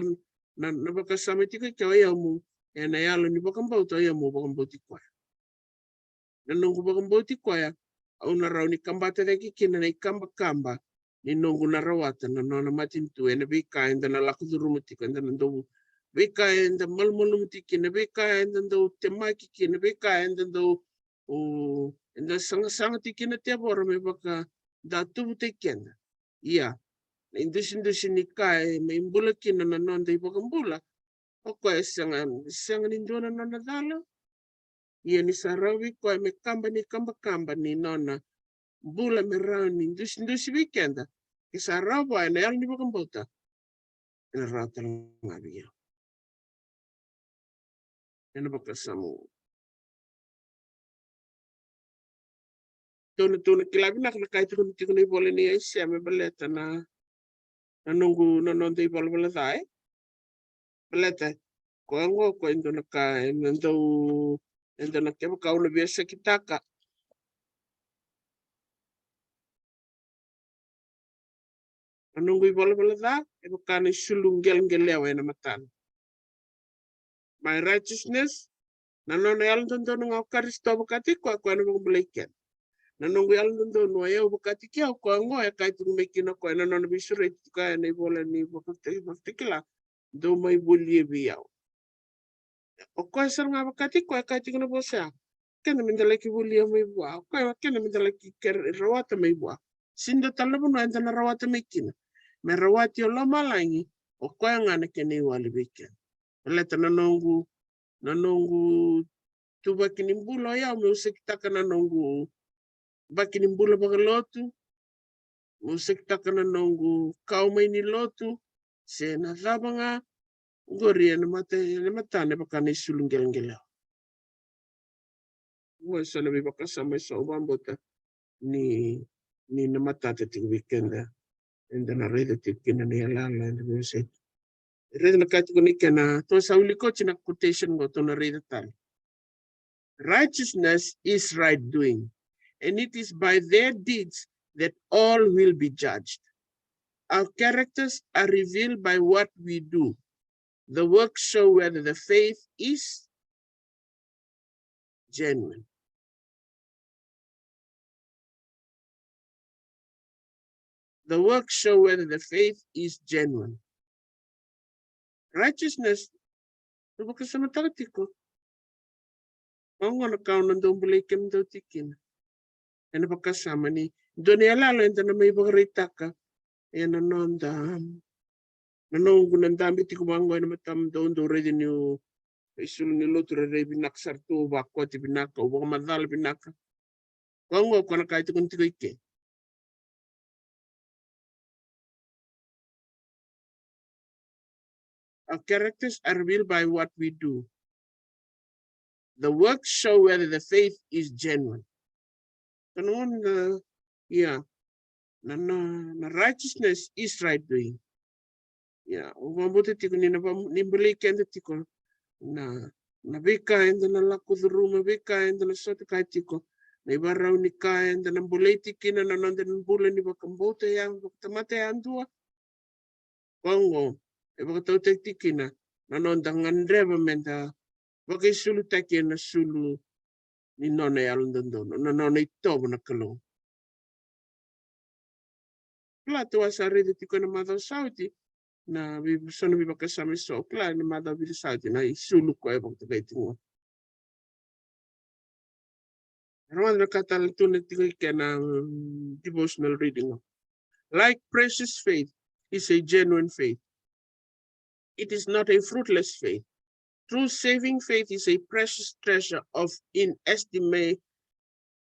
na, na vakasama tiko i ke o yau meu, ena yalo ni vakabauta o yau meu vakabauti koya. Na noqu vakabauti koya, au na rawa ni kabata cake kina na ikabakaba ni noqu na rawata na nona matanitu ena veika eda na lako curuma tiko, eda na dau, veika eda malumalumu tiko kina, veika eda dau temaki kina, veika eda dau, o, eda sagasaga tiko kina tevoro me vakadua tuvutaki keda. Ia, na idusidusi ni ka e mai bula kina na noda iVakabula, o koya e sega, sega ni dua na nona cala. Ia ni sa rawa vei koya me kaba ni kabakaba ni nona bula me rawa ni dusidusi vei keda, ke sa rawa vua ena yalo ni vakabauta, ena rawa tale ga vei au. Ena vakasama au. Tou na, tou na kila vinaka na ka e tukuna tiko na ivola ni Aisea me baleta na, na noqu, na noda ivalavala ca, e. Baleta, koya qo, koya e dua na ka, ena dau, ena dau na kevaka au na veisakitaka. Na noqu ivalavala ca, e vaka na isulu qeleqelewa ena matana. My righteousness, na nona yalododonu ga o Karisito vakataki koya, koya na vakabulai keda. Na noqu yalododonu o yau vakataki au, koya qo e kaya tiko mai kina o koya na nona veisureti tiko ena ivola ni Vakatakila, Vakatakila, dou mai volia vei au. O koya sara ga vakataki koya e kaya tiko na vosa ya. Keda meda laki volia mai vua. O koya keda meda laki kere rawata mai vua. Sega ni dua tale na vanua eda na rawata mai kina. Me rawati o lomalagi, o koya ga na kena iwali vei keda. Baleta na noqu, na noqu tuvaki ni bula o yau, meu sakitaka na noqu vaki ni bula vakalotu, meu sakitaka na noqu kau mai ni lotu, se na cava ga, qori ena mata, ena matana e vaka na isulu qeleqelewa. Qo e so na veivakasama e so au vakabauta ni, ni na matata tiko vei keda. Eda na raica tiko kina na iyalayala eda veiwasei. Raica na ka e tukuna i ke na, tou sa wilika oti na quotation qo, tou na raica tale. Righteousness is right doing, and it is by their deeds that all will be judged. Our characters are revealed by what we do. The works show whether the faith is genuine. The works show whether the faith is genuine. Righteousness, na vakasamataka tiko. Oqo na ka au na dau bulai kemudou tiko kina. Ena vakasama ni dua na iyaloyalo eda na mai vakaraitaka ena noda, na noqu na dabe tiko vaqo ena matamudou, dou raica niu isulu ni lotu rairai vinaka sara tu, au vakote vinaka, au vakamacala vinaka. Koya qo, koya na ka e tukuni tiko i ke. Our characters are revealed by what we do. The works show whether the faith is genuine. Ka na gauna, ia, na, na, na righteousness is right doing. Ia, au vakabauta tiko ni na va-, ni bulai keda tiko na, na veika eda na lako curuma, veika eda na sota kaya tiko, na ivarau ni ka eda na bulai tiko kina na noda bula ni vakabauta ya, vakatamata yadua. Koya qo e vakatautaki tiko kina na noda gadreva meda vakaisulutaki ena sulu ni nona yalododonu, na nona itovo na Kalou. Kila tou a sa raica tiko ena macawa sa oti na vei-, so na veivakasama e so, kila ena macawa vica sa oti na isulu koya e vakatokai tiko qo. Rogoca na ka tale tu na tiko i kena, mm, devotional reading. Like precious faith is a genuine faith. It is not a fruitless faith. True saving faith is a precious treasure of inestimable,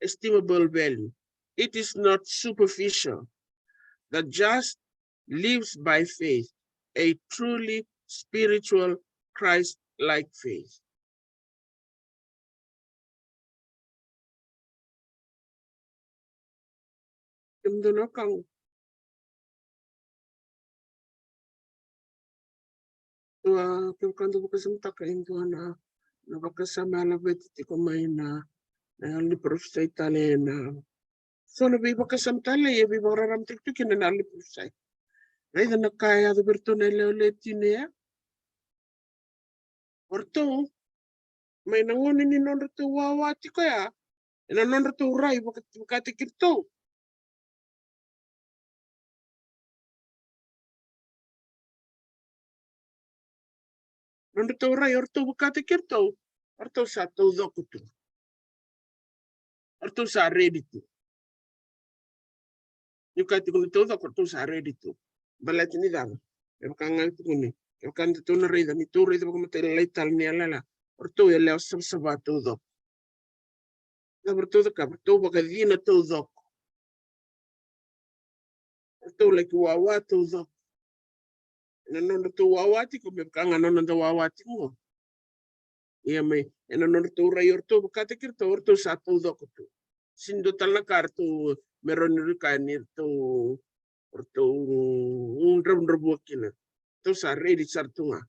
estimable value. It is not superficial. The just lives by faith, a truly spiritual, Christ-like faith. Kemudou na wekaqu. Tua, kevaka dou vakasamataka e dua na, na vakasama e laveti tiko mai na, na yalo ni parofisai tale na. So na veivakasama tale e veivakararamataki tu kina na yalo ni parofisai. Raica na ka e yaco vei iratou na yalewa lewe tini ya. O ratou, mai na gauna ni nodratou wawa tiko ya, ena nodratou rai vaka, vakataki iratou. Nodratou rai o ratou vakataki iratou, o ratou sa taucoko tu. O ratou sa ready tu. Ni ka tiko ni taucoko, o ratou sa ready tu. Baleta ni cava? Me vaka ga e tukuni, me vaka ni tou na raica, ni tou raica vakamatailalai tale ni yalayala, o ratou yalewa savasava taucoko. Cava ratou cakava? Ratou vakacina taucoko. Ratou laki wawa taucoko. Ena nodratou wawa tiko, me vaka ga na noda wawa tiko qo. Ia mai, ena nodratou rai o ratou vakataki iratou, o ratou sa taucoko tu. Sega ni dua tale na ka ratou, me rawa ni raica ni ratou, ratou, mm, dravudravua kina. Ratou sa ready sara tu ga.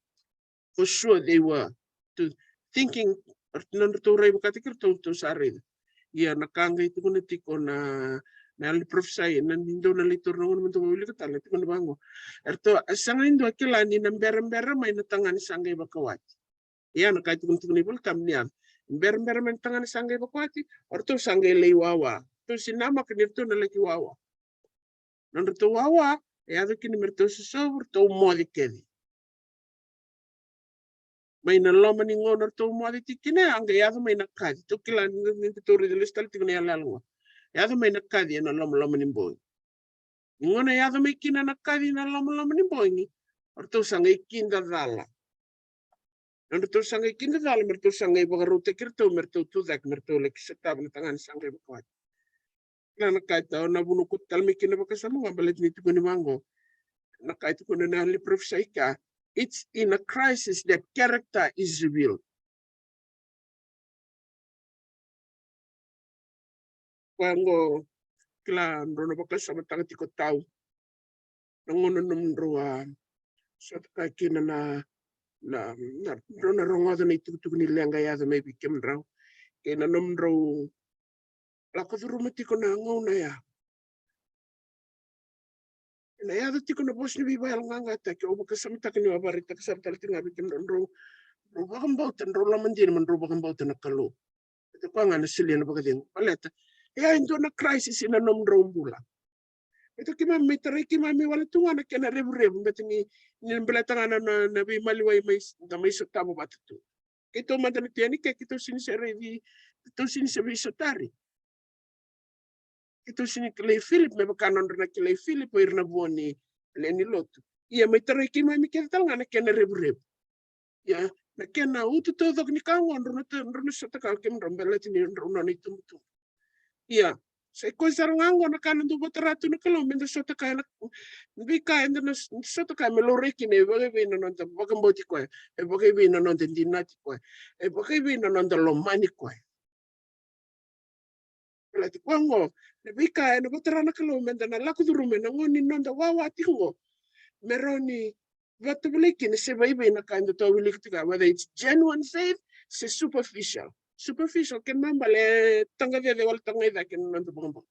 For sure they were to thinking, nodratou rai vakataki iratou, ratou sa raica. Ia na ka qai tukuna tiko na, na yalo ni parofisai, na ni dou na lai taura na gauna me dou wilika tale, na tukuna vaqo. Eratou, e sega ni dua e kila ni na berabera mai na tagane sa qai vakawati. Ia na ka e tukuna tiko na iVolatabu ni yaco. Berabera mai na tagane sa qai vakawati, o ratou sa qai lai wawa. Ratou sega ni namaka ni ratou na laki wawa. Nodratou wawa e yaco kina me ratou sosovu, ratou moce kece. Mai na loma ni gauna ratou moce tiko kina, a qai yaco mai na kaci. Tou kila ni, ni tou raica lesu tale tiko na yalayala qo. Yaco mai na kaci ena lomaloma ni bogi. Ni gauna e yaco mai kina na kaci ena lomaloma ni bogi, o ratou sa qai kidacala. Nodratou sa qai kidacala, me ratou sa qai vakarautaki iratou me ratou tucake, me ratou laki sotava na tagane sa qai vakawati. Na, na ka e tau na vuna ko tale mai kina vakasama qo, baleta ni tukuni vaqo. Na ka e tukuna na yalo ni parofisai ka, it's in a crisis that character is revealed. Koya qo, kila, drau na vakasamataka tiko tau na gauna nomudrau a sotaka kina na, na, na, drau na rogoca na itukutuku ni leqa e yaco mai vei kemudrau kei na nomudrau lako curuma tiko na gauna ya. Ena yaco tiko na vosa ni veivakayaloqaqataki, au vakasamataka niu a vakaraitaka sara tale tiko ga vei kemudrau, drau, drau vakabauta, drau lomadina, mo drau vakabauta na Kalou. Baleta koya ga na solia na vakacegu. Baleta e a e dua na crisis ena nomudrau bula. Baleta keimami, me tarai keimami wale tu ga na kena revurevu, baleta ni, ni baleta ga na, na, na veimaliwai mai, da mai sotava vata tu. Keitou mada na tu yani ke, keitou sega ni se raici, keitou sega ni se veisotari. Keitou sega ni kilai Philip me vaka nodra na kilai Philip o ira na vua ni lewe ni lotu. Ia mai tarai keimami kece tale ga na kena revurevu. Ia na kena utu taucoko ni ka qo drau na, drau na sotaka, kemudrau, baleta ni drau nona itubutubu. Ia sa i koya sara ga qo na ka na dau vakatara tu na Kalou meda sotaka, na veika eda na sotaka me laurai kina e vakaevei na noda vakabauti koya, e vakaevei na noda dinati koya, e vakaevei na noda lomani koya. Baleta koya qo na veika ena vakatara na Kalou meda na lako curuma ena gauna ni noda wawa tiko qo, me rawa ni vakatovolei kina se vakaevei na ka eda tou wilika tiko, whether it's genuine faith se superficial. Superficial, kena ibalebale e taqacece wale tale ga i cake na noda vakabauta.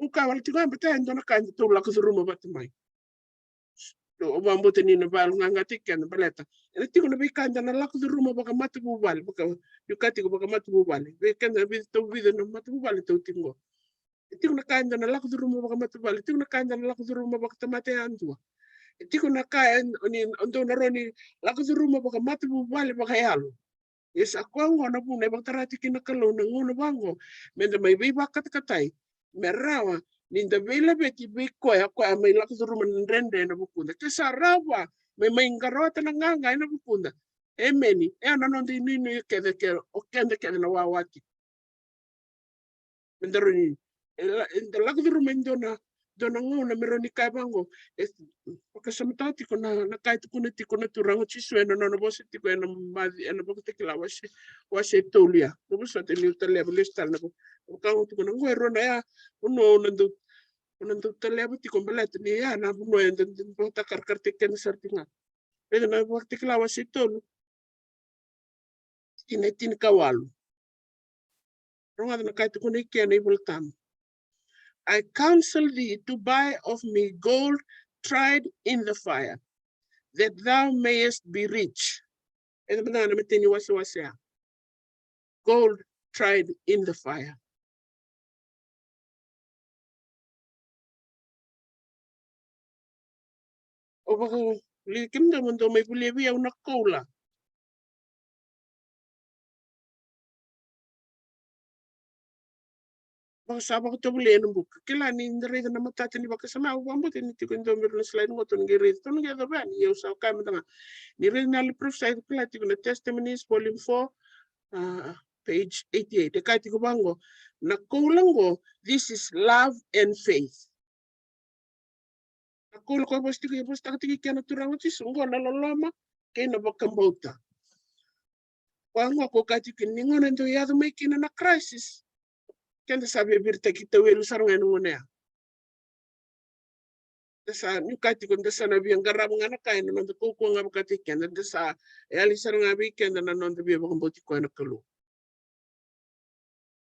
Au kaya wale tiko ga, baleta e dua na ka eda tou lako curuma vata mai. Au vakabauta ni na vakayaloqaqataki keda, baleta ena tiko na veika eda na lako curuma vakamatavuvale, vaka, niu kaya tiko vakamatavuvale, vei keda vica, tou vica na matavuvale tou tiko qo. E tiko na ka eda na lako curuma vakamatavuvale, e tiko na ka eda na lako curuma vakatamata yadua. E tiko na ka e, o ni, o dou na rawa ni lako curuma vakamatavuvale vakayalo. E sa koya oqo na vuna e vakatara tiko kina na Kalou na gauna vaqo, me da mai veivakatakatai, me rawa ni da veilaveti vei koya, koya mai lako curuma na dredre ena vukuda. Ke sa rawa, me mai qarota na qaqa ena vukuda. Emeni. E na noda inuinui kece, ke o keda kece na wawa tiko. Me da rauni, e la-, e da lako curuma e dua na, dua na gauna me rauni kaya vaqo. E vakasamataka tiko na, na ka e tukuna tiko na Turaga o Jisu ena nona vosa tiko ena Maci-, ena Vakatakila wase, wase tolu ya. Na vosa tale ni taleva lesu tale na vo-, vakago tiko na qo e rua na ya, vanua o na dau, o na dau taleva tiko baleta ni ya na vanua e da, da, da, da, karakarate keda sara tiko ga. Raica na Vakatakila wase tolu. Tikina e tinikawalu. Rogoca na ka e tukuna i ke na iVola Tabu. "I counsel thee to buy of me gold tried in the fire, that thou mayest be rich." E na mada na mateni wasewase ya. Gold tried in the fire. O vakaliuci kemudou mo dou mai volia vei au na koula. Vaka sa vakatovolei ena buka. Kila ni da raica na matata ni vakasama, au vakabauta ni tiko e dua vei ira na slide qo tou na qai raica, tou na qai yacova yani, ia au sa kaya mada ga. Ni raica na Yalo ni Parofisai, kila tiko na Testimonies, volume four, ah, page eighty-eight. E kaya tiko vaqo, na koula qo, this is love and faith. Na koula koya vosa tiko, e vosataka tiko i ke na Turaga o Jisu, qo na loloma kei na vakabauta. Koya qo ko kaya tiko ni gauna e dau yaco mai kina na crisis, keda sa viaviritaki tauelu sara ga ena gauna ya. Da sa, niu kaya tiko, da sa na via qarava ga na ka ena noda kaukaua ga vakataki keda, da sa yali sara ga vei keda na noda via vakabauti koya na Kalou.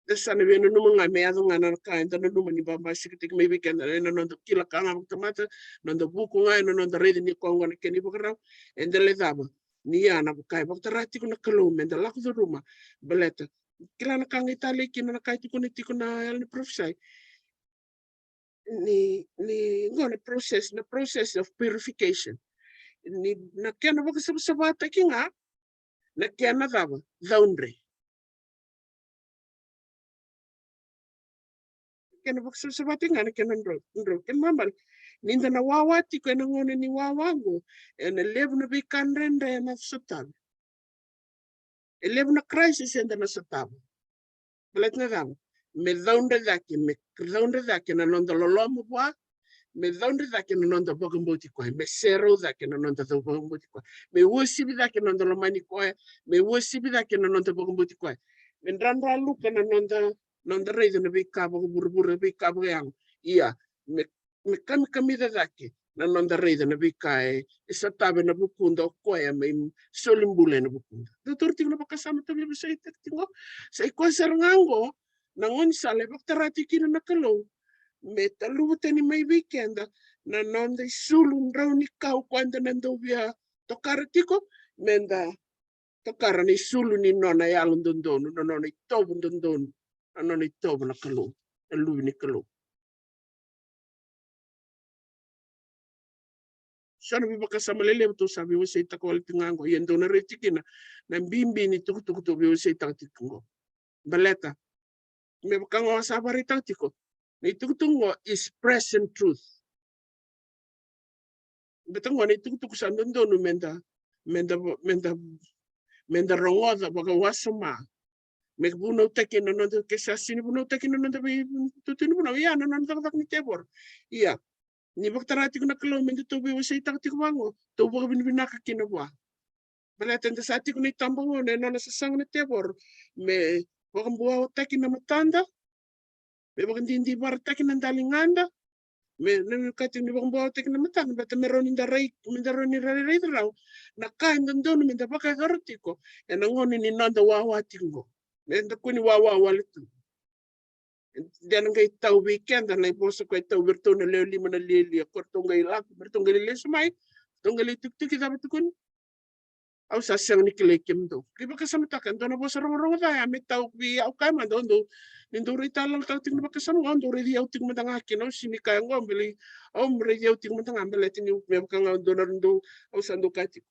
Da sa na via nanuma ga me yaco ga na ka eda nanuma ni babasikataki mai vei keda ena noda kila ka ga vakatamata, noda vuku ga, ena noda raica ni koya gona kena ivakarau. Eda lai cava? Ni ya na ka e vakatara tiko na Kalou me da lako curuma. Baleta kila na ka qai talei kina na ka e tukuna tiko na Yalo ni Parofisai. Ni, ni qo na process, na process of purification. Ni na kena vakasavasavataki ga na kena cava? Caudre. Kena vakasavasavataki ga na kena drau, drau. Kena ibalebale ni da na wawa tiko ena gauna ni wawa qo, ena levu na veika dredre ena sotavi. E levu na crisis eda na sotava. Baleta na cava? Me caudre cake, me caudre cake na noda loloma vua, me caudre cake na noda vakabauti koya, me serau cake na noda vakabauti koya, me uasivi cake na noda lomani koya, me uasivi cake na noda vakabauti koya, me dradraluka na noda, noda raica na veika vakavuravura, veika vakayago. Ia, me me kamikamica cake na noda raica na veika e, e sotava ena vukuda, o koya mai soli bula ena vukuda. Dou taura tiko na vakasama tou veiwaseitaka tiko qo. Sa i koya sara ga qo na gaunisala e vakatara tiko kina na Kalou me taluva tani mai vei keda na noda isulu drau ni kau, koya eda na dau via tokara tiko, me da tokara na isulu ni nona yalododonu, na nona itovo dodonu, na nona itovo na Kalou, na Luve ni Kalou. So na veivakasama lelevu tou sa veiwaseitaka wale tiko ga qo, ia dou na raici kina na bibi ni tukutuku tou veiwaseitaka tiko qo. Baleta me vaka ga au sa vakaraitaka tiko, na itukutuku qo is present truth. Baleta qo na itukutuku sa dodonu me da, me da, me da, me da rogoca vakawasoma. Me vunautaki na noda, ke sa sega ni vunautaki na noda veitutu ni vunau, ia na noda cakacaka ni tevoro. Ia ni vakatara tiko na Kalou me da tou veiwaseitaka tiko vaqo, tou vakavinavinaka kina vua. Baleta eda sa tiko na itabagauna e nona sasaga na tevoro me vakabuawataki na matada, me vakadidivarataki na daligada, me, na, na ka tiko ni vakabuawataki na matada, baleta me rawa ni da rai, me da rawa ni rairai rau na ka e dodonu me da vakayacora tiko ena gauna ni noda wawa tiko qo. Me da kua ni wawa wale tu. De na qai tau vei keda na ivosa koya e tau vei iratou na lewe lima na lialia, ko iratou qai lako, me ratou qai lesu mai, ratou qai lai tukituki cava tukuni. Au sa sega ni kilai kemudou. Qai vakasamataka e dua na vosa rogorogo ca ya me tau vei au, kaya mada, au dau, ni dau raica lalataka tiko na vakasama qo, au dau raici au tiko mada ga kina, au sega ni kaya qo, beli, au raici au tiko mada ga, baleta ni me vaka ga au dau na dau, au sa dau kaya tiko.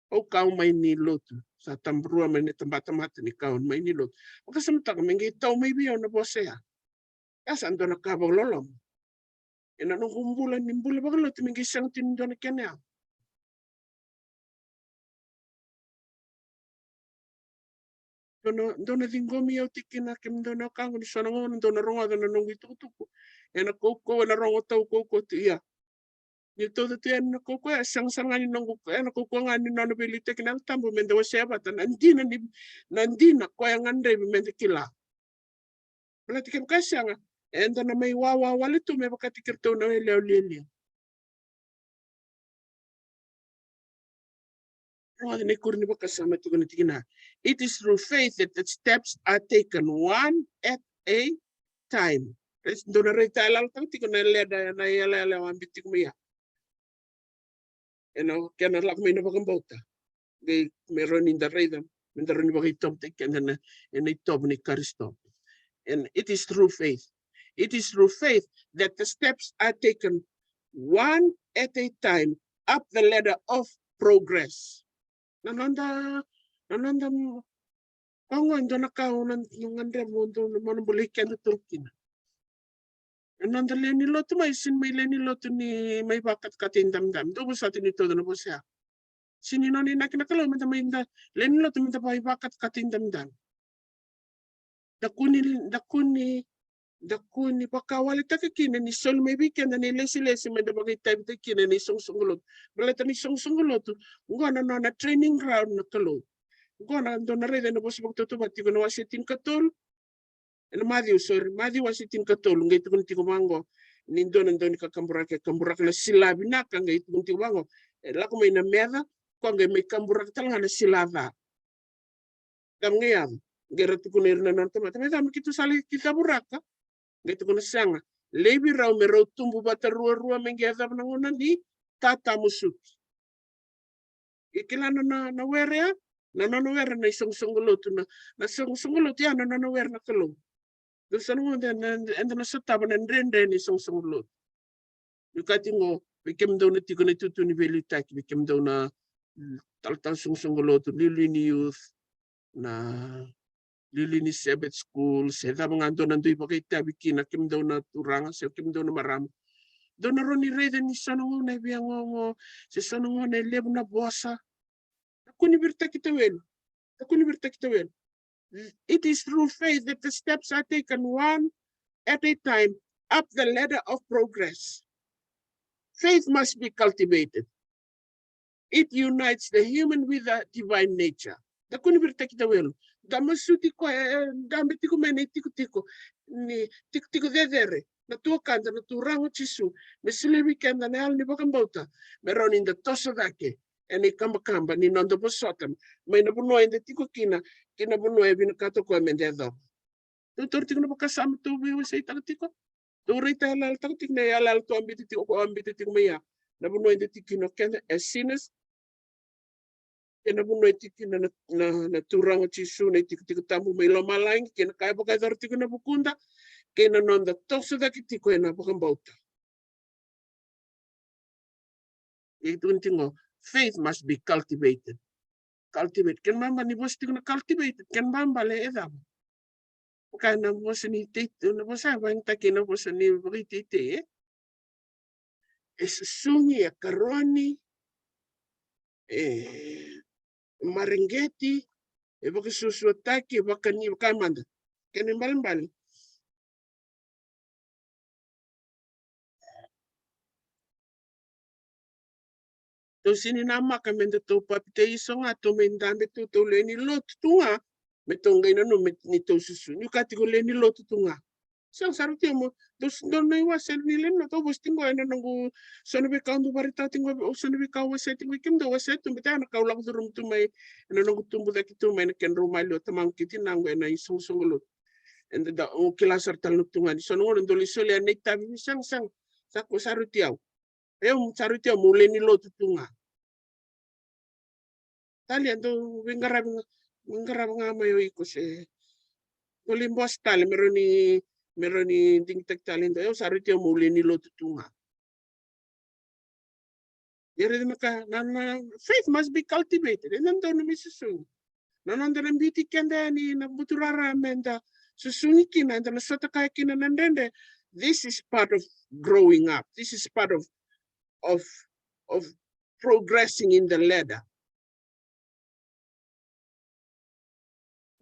Au kau mai ni lotu. Sa tabarua mai na tabatamata ni ka au mai ni lotu. Vakasamataka me qai tau mai vei au na vosa ya. Ya sa dua na ka vakaloloma. Ena noqu bula ni bula vakalotu me qai sega tiko ni dua na kena ya. Dou na, dou na ciqomi au tiko kina, kemudou na wekaqu, ni so na gauna dou na rogoca na noqu itukutuku ena kaukauwa, ena rogo tau kaukauwa tu, ia. Ni tauca tu yani na kaukauwa, e sega sara ga ni noqu, ena kaukauwa ga ni nona veiliutaki na Yalo Tabu me da wasea vata na dina ni, na dina koya gadrevi me da kila. Baleta kevaka e sega, eda na mai wawa wale tu me vakataki iratou na yalewa lialia. Rogoca na ikuri ni vakasama tiko na tikina. It is through faith that the steps are taken one at a time. Dou na raica e yalataka tiko na leda, na yalayala au a biuta tiko mai ya. Ena kena lako mai na vakabauta. Qai me rawa ni da raica, me da rawa ni vakaitavitaki keda ena, ena itovo ni Karisito. And it is through faith. It is through faith that the steps are taken one at a time up the ladder of progress. Na noda, na noda, mm, oqo e dua na ka au na, na gadreva mo dou na, mo na bolei keda tolu kina. Na noda lewe ni lotu mai, sega ni mai lewe ni lotu ni mai vakatakatai damidami. Dou vosota ni tauca na vosa ya. Sega ni nona inaki na Kalou me da mai da lewe ni lotu me da mai vakatakatai damidami. Da kua ni, da kua ni, da kua ni vakawaletaka kina ni soli mai vei keda na ilesilesi me da vakaitavitaki kina na isoqosoqo lotu. Baleta na isoqosoqo lotu, oqo na nona training ground na Kalou. Oqo na dou na raica ena Vosa Vakatautauvata tiko na wase tinikatolu. Ena Maciu, sorry, Maciu wase tinikatolu, qai tukuna tiko vaqo, ni dua na dau ni kakaburaki e kaburaka na sila vinaka, qai tukuna tiko vaqo, e lako mai na meca, koya qai mai kaburaka tale ga na sila ca. Ka me qai yaco, qai ra tukuna ira na nona tamata, me cava me keitou sa lai kaburaka? Qai tukuna sega, laivi rau me rau tubu vata ruarua me qai yacova na gauna ni tatamusuki. E kila na, na, na were ya, na nona were na isoqosoqo lotu, na, na soqosoqo lotu ya na nona were na Kalou. Dou sa na gone, na, eda na sotava na dredre ni soqosoqo lotu. Ni ka tiko qo, vei kemudou na tiko na itutu ni veiliutaki, vei kemudou na, mm, talatala soqosoqo lotu, liuliu ni youth, na liuliu ni Sabbath school, se cava ga dou na dui vakaitavi kina, kemudou na turaga se kemudou na marama. Dou na rawa ni raica ni so na gauna e via gogo, se so na gauna e levu na vosa. Da kua ni viritaki tawelu. Da kua ni viritaki tawelu. It is through faith that the steps are taken one at a time up the ladder of progress. Faith must be cultivated. It unites the human with the divine nature. Da kua ni viritaki tawelu. Da masuti koya, e, dabe tiko mai na itikotiko ni tikotiko cecere na tuakada na Turaga o Jisu, me solia vei keda na yalo ni vakabauta, me rawa ni da toso cake ena ikabakaba ni noda vosota mai na vanua eda tiko kina ki na vanua e vinakata o koya me da yacova. Tou taura tiko na vakasama tou veiwaseitaka tiko. Tou raica, yalataka tiko na yalayala tou a biuta tiko, ko a biuta tiko mai ya. Na vanua eda tiko kina o keda as sinners, kei na vanua e tiko kina na, na, na Turaga o Jisu, na itikotiko tabu mai lomalagi, kei na ka e vakayacora tiko ena vukuda, kei na noda toso cake tiko ena vakabauta. E tukuni tiko qo, faith must be cultivated. Cultivate. Kena ibalebale ni vosa tiko na cultivated, kena ibalebale e cava? Vaka na vosa ni teitei, na vosa e vakayagataki ena vosa ni vakaiteitei, e? E susugi, e karoni, e mareqeti, e vakasuasuataki, e vakani, vaka mada. Kena ibalebale. Tou sega ni namaka me da tou papitaiso ga, tou mai dabe tu, tou lewe ni lotu tu ga, me tou qai nanuma ni tou susu. Ni ka tiko lewe ni lotu tu ga. Sega, sa rauti au mo, dou s-, dou na iwasewase ni lewe ni lotu, au vosa tiko ena noqu, so na veika au dau vakaraitaka tiko, so na veika au wasea tiko, kemudou wasea tu, baleta na ka au lako curuma tu mai ena noqu tubu cake tu mai na kedrau maliwa tamaqu kei tinaqu ena isoqosoqo lotu. Eda dau, au kila sara tale na tugani. So na gauna dau lai solia na itavi, sega, sega. Sa ko, sa rauti au. Au, sa rauti au meu lewe ni lotu tu ga. Talia, dou veiqaravi ga, veiqaravi ga mai o iko se dou lai bose tale me rawa ni, me rawa ni digitaki tale. Dou, au sa rauti au meu lewe ni lotu tu ga. Ia raica na ka, na, na faith must be cultivated. Eda dau na mai susugi. Na noda na biuti keda yani na buturara meda susugi kina, eda na sota kaya kina na dredre. This is part of growing up. This is part of, of, of progressing in the ladder.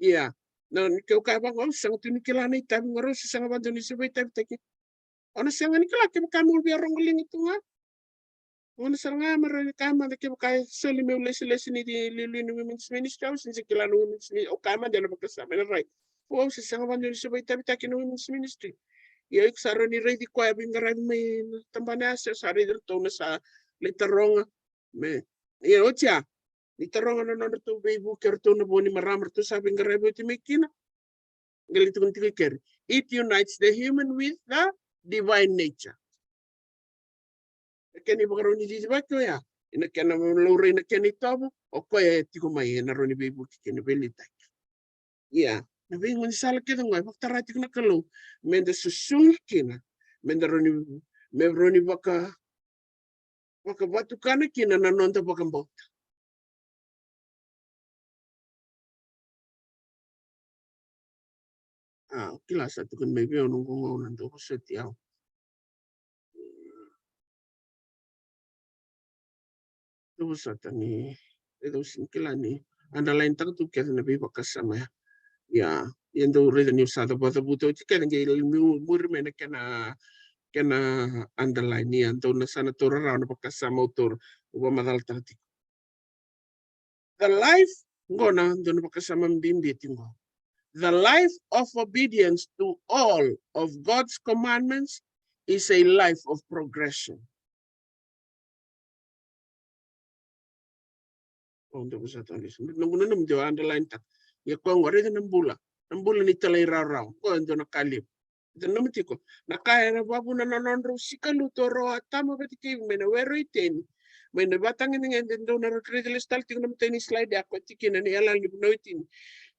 Ia, na, keu kaya vaqo, au sega tu ni kila na itavi qo, rau se sega vakadua ni se vakaitavitaki. Au na sega ni kila kevaka meu via rogo liga tu ga. Au na sara ga me rawa ni kaya mada kevaka e soli meu lesilesi ni liuliu ni Women's Ministry, au se ni se kila na Women's Ministry, au kaya mada ena vakasama ena rai. Au se sega vakadua ni se vakaitavitaki na Women's Ministry. Ia iko sa rawa ni raici koya veiqaravi mai na tabana ya, se sa raici ratou na sa lai taroga. Me, ia oti ya, ni taroga na nodratou veivuke ratou na vo ni marama ratou sa veiqaravi oti mai kina. Qai lai tukuna tiko i keri, it unites the human with the divine nature. Na kena ivakarau ni cicivaki oya, ena kena laurai na kena itovo, o koya e tiko mai ena rawa ni veivuke kina, veiliutaki. Ia, na veigaunisala kece qo e vakatara tiko na Kalou meda susugi kina, meda rawa ni, me rawa ni vaka, vakavatukana kina na noda vakabauta. A, kila sa tukuni mai vei au na qo, qo na dou vosoti au. Dou vosota ni, e dou sini kila ni underline taka tu kece na veivakasama ya. Ia, ia dou raica niu sa cavuta oti kece qai lai muri mai na kena, kena underline. Ia dou na sa na taura rawa na vakasama au taura, au vakamacalataka tiko. The life, qo na dua na vakasama bibi tiko qo. The life of obedience to all of God's commandments is a life of progression. O dou sa tau lesu. Na qo na nomu deu underline taka. Ia koya qo raica na bula. Na bula ni talairawarawa. Qo e dua na ka levu. Eda nanuma tiko na ka era vakavuna na nodrau sikalutu o Rau Atama vata kei Ivi mai na were o Iteni. Mai na vatagedegede, dou na raica lesu tale tiko na matai ni slide ya, ko tikina ni yalayala ni vunau e tini.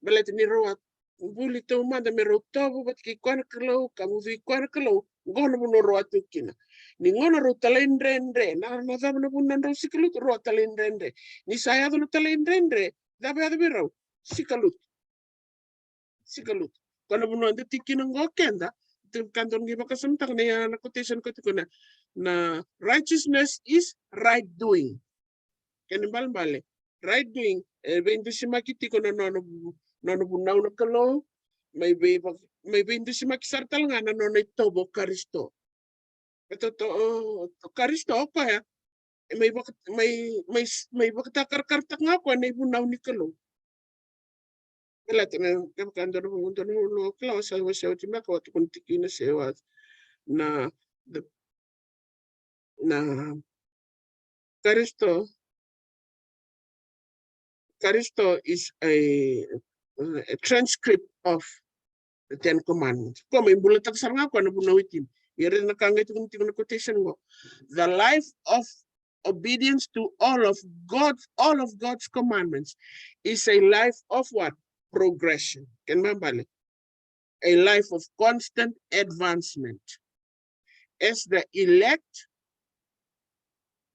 Baleta ni rau a buli taumada me rau tovo vata kei koya na Kalou ka ucui koya na Kalou. Qo na vanua rau a tu kina. Ni gauna rau talaidredre, na, na cava na vuna nodrau sikalutu, rau a talaidredre. Ni sa yaco na talaidredre, cava yaco vei rau? Sikalutu. Sikalutu. Ko na vanua da tiko kina qo keda, tu ka donu qai vakasamataka na, na quotation ko tukuna, na righteousness is right doing. Kena ibalebale, right doing, e veidusimaki tiko na nona vu-, nona vunau na Kalou, mai vei va-, mai veidusimaki sara tale ga na nona itovo o Karisito. E toto, o, o Karisito o koya e mai vaka-, mai, mai, mai vakatakarakarataka ga o koya na ivunau ni Kalou. Baleta na, kevaka dua na, dua na, dua na, kila, au sa, au sa oti beka, au tukuna tiko kina se au, na, the, na Karisito, Karisito is a, a transcript of the Ten Commandments. Ko mai bulataka sara ga o koya na vunau e tini. Ia raica na ka qai tukuni tiko na quotation qo. The life of obedience to all of God's, all of God's commandments is a life of what? Progression. Kena ibalebale, a life of constant advancement. As the elect,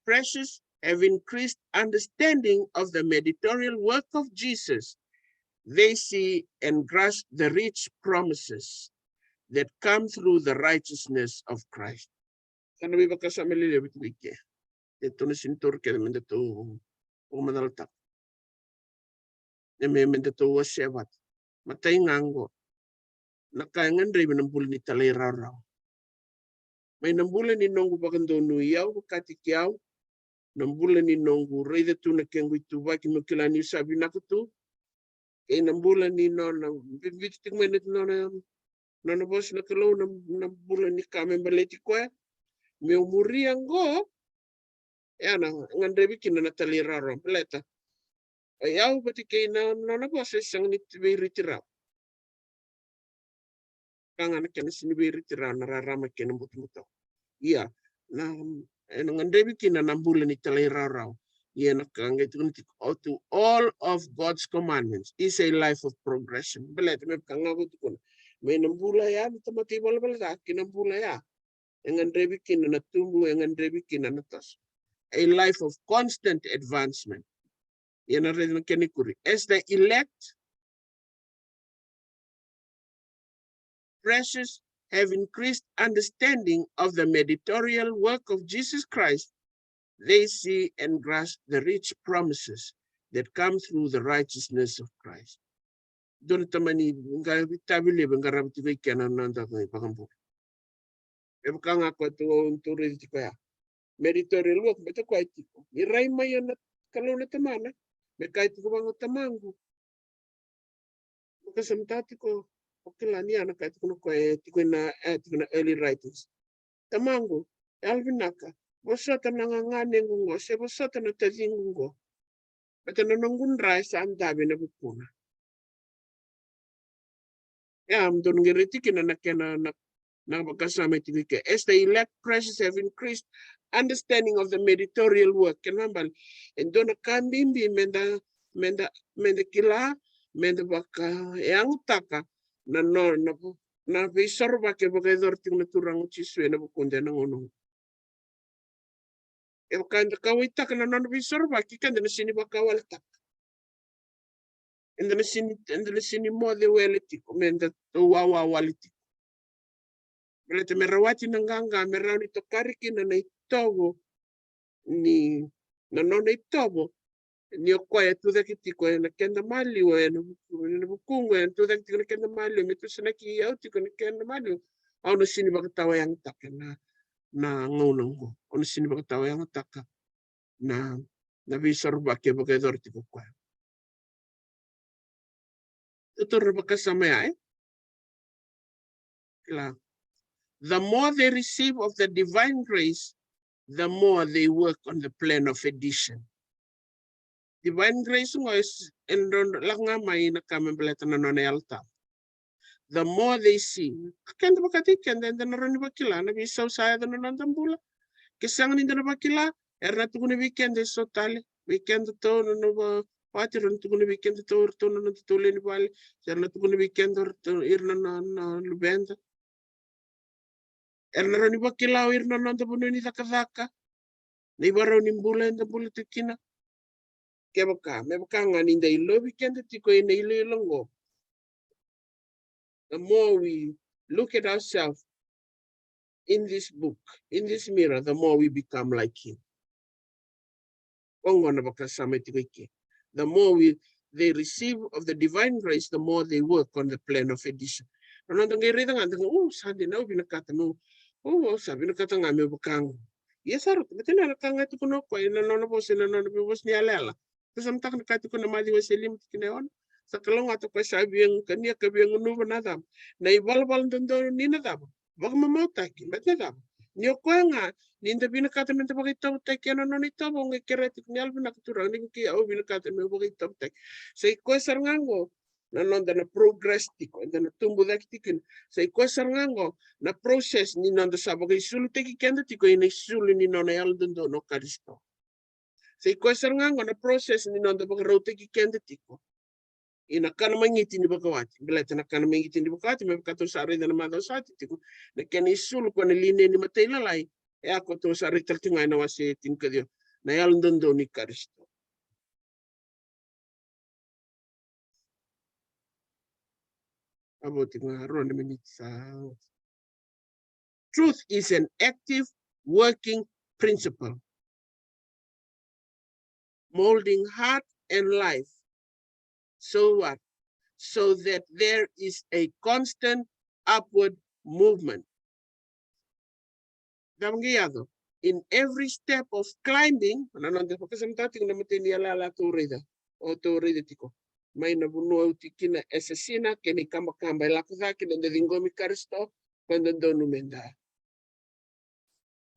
precious, have increased understanding of the mediatorial work of Jesus, they see and grasp the rich promises that come through the righteousness of Christ. Sa na veivakasama lelevu tiko i ke. E tou na sini taura kece me datou vakamacalataka. E me, me datou wasea vata. Matai ga qo. Na ka e gadrevi na bula ni talairawarawa. Mai na bula ni noqu vakadonui au, vakataki au. Na bula ni noqu raica tu na kequ ituvaki, meu kila niu sa vinaka tu. Kei na bula ni nona, biubiu tiko mai na nona, nona vosa na Kalou, na, na bula ni ka me baleti koya. Meu muria qo, e a na gadrevi kina na talairawarawa, baleta o yau vata kei na nona vosa e sega ni veiriti rawa. Ka ga na kena sini veiriti rawa na rarama kei na butobuto. Ia, na, e na gadrevi kina na bula ni talairawarawa. Ia na ka qai tukuna tiko, o, to all of God's commandments is a life of progression. Baleta me vaka ga au tukuna, mai na bula ya ni tamata ivalavala ca ki na bula ya e gadrevi kina na tubu, e gadrevi kina na toso. A life of constant advancement. Ia na raica na kena ikuri. As the elect precious have increased understanding of the mediatorial work of Jesus Christ, they see and grasp the rich promises that come through the righteousness of Christ. Dua na tamani qai itavi levu e qarava tiko i kena na noda qai vakabula. E vaka ga ko tou, tou raici tiko ya. Mediatorial work, beta koya e tiko. Ni rai mai o na Kalou na Tamana. Me kaya tiko vaqo, Tamaqu. Vakasamataka tiko, o kila ni ya na ka e tukuna o koya, e tiko ina, e tiko na early writings. Tamaqu, yalovinaka, vosota na ganequ qo, se vosota na taciqu qo. Beta na noqu dra e sa dave ena vukuna. Ia, me dou qai raici kina na kena na, na vakasama e tiko i ke. As the elect precious have increased understanding of the mediatorial work. Kena ibalebale, e dua na ka bibi meda, meda, meda kila, meda vakayagataka na, na, na, na veisorovaki e vakayacora tiko na Turaga o Jisu ena vukuda ena gauna oqo. E vaka eda kauwaitaka na nona veisorovaki, keda na sega ni vakawaletaka. Eda na sega ni, eda na sega ni moce wale tiko, meda wawa wale tiko. Baleta me rawati na qaqa, me rawa ni tokari kina na itovo ni, na nona itovo, ni o koya e tucake tiko ena keda maliwa, ena vuku, ena vukuqu, e tucake tiko ena keda maliwa, me tusanaki au tiko ena keda maliwa. Au na sega ni vakatawayagataka na, na gauna oqo. Au na sega ni vakatawayagataka na, na veisorovaki e vakayacora tiko o koya. Taura na vakasama ya, e? Kila. The more they receive of the divine grace, the more they work on the plan of addition. Divine grace qo e s-, e drodro, lako ga mai na ka me baleta na nona Yalo Tabu. The more they see, ka keda vakataki keda, eda na rawa ni vakila na veisau sa yaco na noda bula. Ke sega ni da na vakila, era na tukuna vei keda eso tale, vei kedatou na nona va-, vati, era na tukuna vei kedatou, eratou na nodatou lewe ni vale, se era na tukuna vei keda, eratou, ira na, na, na luveda. Era na rawa ni vakila o ira na noda vanua ni cakacaka, na ivarau ni bula eda bula tu kina. Kevaka, me vaka ga ni da ilovi keda tiko ena iloilo oqo. The more we look at ourselves in this book, in this mirror, the more we become like him. Oqo na vakasama e tiko i ke. The more we, they receive of the divine grace, the more they work on the plan of addition. Na noda qai raica ga, da qai, o, sa dina, au vinakata meu, o, au sa vinakata ga meu vaka qo. Ia sa rauta, baleta na ka ga e tukuna o koya ena nona vosa, ena nona veivosa ni yalayala. Vakasamataka na ka e tukuna Maciu wase lima tikina e ono. Sa kalougata o koya sa via kania ka via gunuva na cava? Na ivalavala dodonu ni na cava? Vakamamautaki, baleta na cava? Ni o koya ga, ni da vinakata meda vakaitovotaki ena nona itovo, au qai kerea tiko ni yalovinaka Turaga, ni vukei au vinakata meu vakaitovotaki. Sa i koya sara ga qo na noda na progress tiko, eda na tubu cake tiko kina. Sa i koya sara ga qo na process ni noda sa vakaisulutaki keda tiko ena isulu ni nona yalododonu o Karisito. Sa i koya sara ga qo na process ni noda vakarautaki keda tiko ina kana magiti ni vakawati. Baleta na kana magiti ni vakawati, me vaka tou sa raica na macawa sa oti tiko, na kena isulu ko na lineni matailalai, e a ko tou sa raica tale tiko ga ena wase tinikaciwa, na yalododonu i Karisito. A vo tiko ga rua na miniti sa. Truth is an active working principle, molding heart and life. So what? So that there is a constant upward movement. Cava qai yaco? In every step of climbing, na noda vakasamataka tiko na imatai ni yalayala tou raica, o tou raica tiko. Mai na vanua oti kina e sasina, kei na ikabakaba e lako cake, na noda ciqomi Karisito, ko e dodonu meda.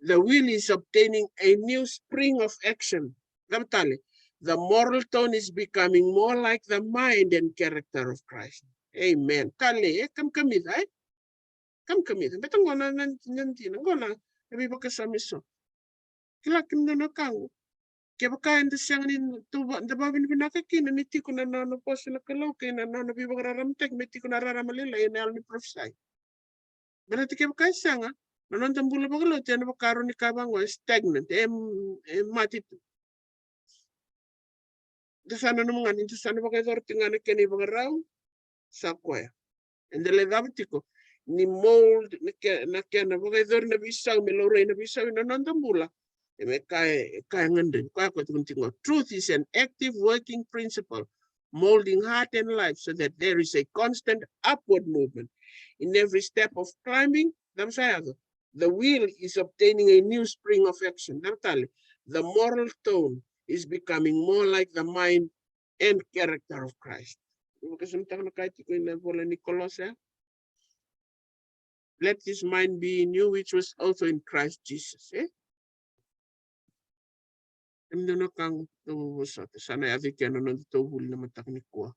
The will is obtaining a new spring of action. Cava tale? The moral tone is becoming more like the mind and character of Christ. Amen. Kale, e kamikamica, e? Kamikamica. Beta qo na, na, na dina, qo na, na veivakasama eso. Kila kina na ka qo. Kevaka eda sega ni da va-, da vakavinavinaka kina ni tiko na, na, na vosa na Kalou kei na, na, na veivakararamataki me tiko na rarama lailai ena yalo ni parofisai. Baleta kevaka e sega, na noda bula vakalotu ena vakaro ni ka vaqo e stagnant, e, e mate tu. Da sa nanuma ga ni da sa na vakayacora tiko ga na kena ivakarau, sa koya. Eda lai cava tiko ni mold na ke-, na kena vakayacori na veisau, me laurai na veisau ena noda bula. E me kaya, e kaya gadrevi, koya koya tukuna tiko ga, "Truth is an active working principle, molding heart and life so that there is a constant upward movement. In every step of climbing," cava sa yaco? "The wheel is obtaining a new spring of action." Cava tale? "The moral tone is becoming more like the mind and character of Christ." Vakasamataka na ka e tiko ena vola ni Kolosa. "Let this mind be in you, which was also in Christ Jesus." E? Kemudou na ka qo tou vosota, sa na yaco i kea na noda tou vuli na mataka nikua.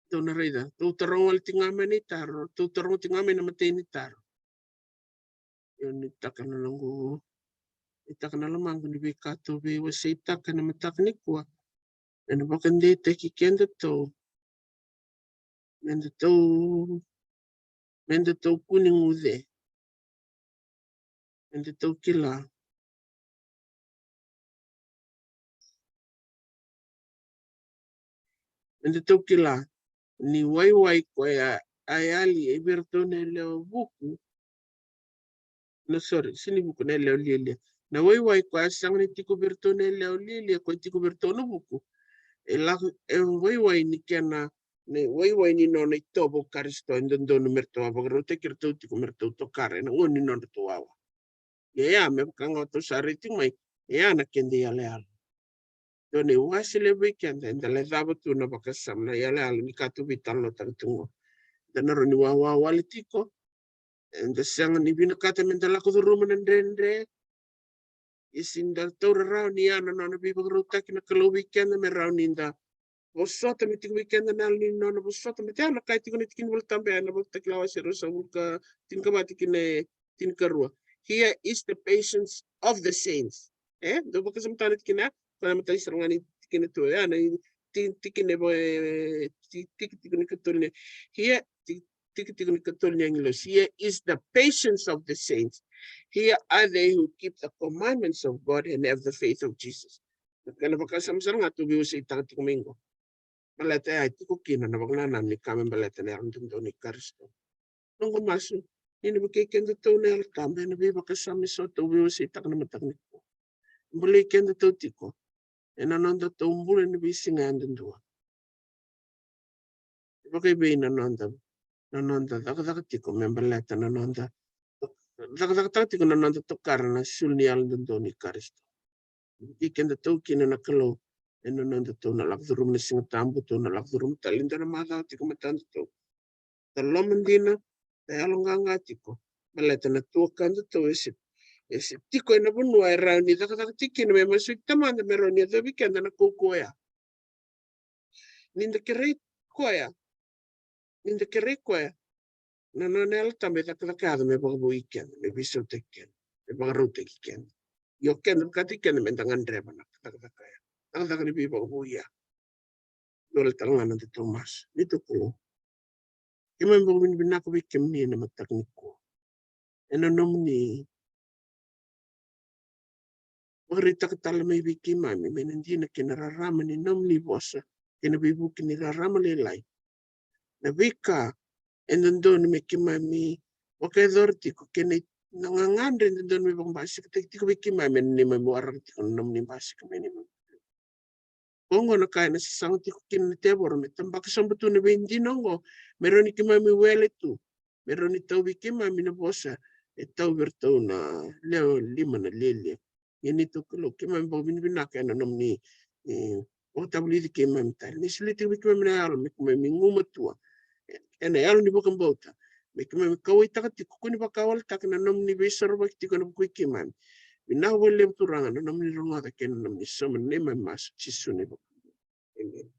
Tou na raica, tou taroga wale tiko ga mai na itaro, tou taroga tiko ga mai na imatai ni taro. Io, nuitaka na noqu, nuitaka na lomaqu ni veika tou veiwaseitaka na mataka nikua. Ena vakadeitaki kedatou. Medatou, medatou kua ni guce. Medatou kila. Medatou kila ni waiwai koya a yali e vei iratou na yalewa vuku. Na, sorry, sega ni vuku, na yalewa lialia. Na waiwai koya a sega ni tiko vei iratou na yalewa lialia, koya tiko vei iratou na vuku. E lako, e waiwai ni kena, na waiwai ni nona itovo o Karisito e dodonu me ratou a vakarautaki iratou tiko me ratou tokara ena gauna ni nodratou wawa. Ia, ia, me vaka ga tou sa raica tiko mai, ia na keda iyaloyalo. Dua na iwase levu vei keda, eda lai cava tu na vakasama, na iyaloyalo ni ka tou veitalanoataka tu qo. Eda na rawa ni wawa wale tiko. Eda sega ni vinakata meda lako curuma na dredre. Ia se da taura rawa ni ya na nona veivakarautaki na Kalou vei keda, me rawa ni da vosota me tiko vei keda na yalo ni nona vosota, me tiko na ka e tiko na tikina Volatabu, ena Vakatakila wase ruasagavulu ka, tinikava, tikina e tinikarua. "Here is the patience of the saints." E, dou vakasamataka na tikina ya, ko na matai sara ga ni tikina tu ya, na ti-, tikina e va-, e, ti-, tiki, tikina ikatolu ni, here, ti-, tiki, tikina ikatolu ni agilosi. "Here is the patience of the saints. Here are they who keep the commandments of God and have the faith of Jesus." Na kena vakasama sara ga tou veiwaseitaka tiko mai qo. Baleta ya e tiko kina na vakanananu ni ka me baleta na yalododonu i Karisito. Noqu masu, ni na vukei kedatou na Yalo Tabu ena veivakasama eso tou veiwaseitaka na mataka nikua. Bolei kedatou tiko ena nodatou bula ena veisiga yadudua. Vakaevei na noda, na noda cakacaka tiko me baleta na noda cakacakataka tiko na noda tokara na sulu ni yalododonu i Karisito? Vukei kedatou kina na Kalou ena nodatou na lako curuma na Siga Tabu, tou na lako curuma tale e dua na macawa tiko matadatou. Da loma dina, da yaloqaqa tiko, baleta na tuakadatou e se, e se tiko ena vanua e rawa ni cakacaka tiko kina me masuti Tamada me rawa ni yacovi keda na kaukauwa ya. Ni da kerei koya, ni da kerei koya, na nona Yalo Tabu e cakacaka yaco me vakavoui keda, me veisautaki keda, me vakarautaki keda. Io, keda vakataki keda me da gadreva na cakacaka ya, cakacaka ni veivakavoui ya. Dua tale ga na nodatou masu. Ni tou kalougata. Keimami vakavinavinaka vei kemuni ena mataka nikua. Ena nomuni vakaraitaka tale mai vei keimami, mai na dina kei na rarama ni nomuni vosa, kei na veivuke ni rarama lailai. Na veika e dodonu me keimami vakayacora tiko, kei na gagadre e dodonu me vakabasikataki tiko vei keimami ena neimami waraka tiko na nomuni basika mai neimami. Oqo na ka ena sasaga tiko kina na tevoro me tabaka sobu tu na veidina oqo, me rawa ni keimami wele tu, me rawa ni tauvi keimami na vosa e tauvi iratou na lewe lima na lialia. Ia ni tou Kalou, keimami vakavinavinaka ena nomuni, e, vakatavulici keimami tale. Ni solia tiko vei keimami na yalo me keimami gumatua ena yalo ni vakabauta, me keimami kauwaitaka tiko, kua ni vakawaletaka na nomuni veisorovaki tiko ena vuku i keimami. Vinaka vakalevu Turaga na nomuni rogoca kei na nomuni sauma na neimami masu, Jisu na iVakabula. Emeni.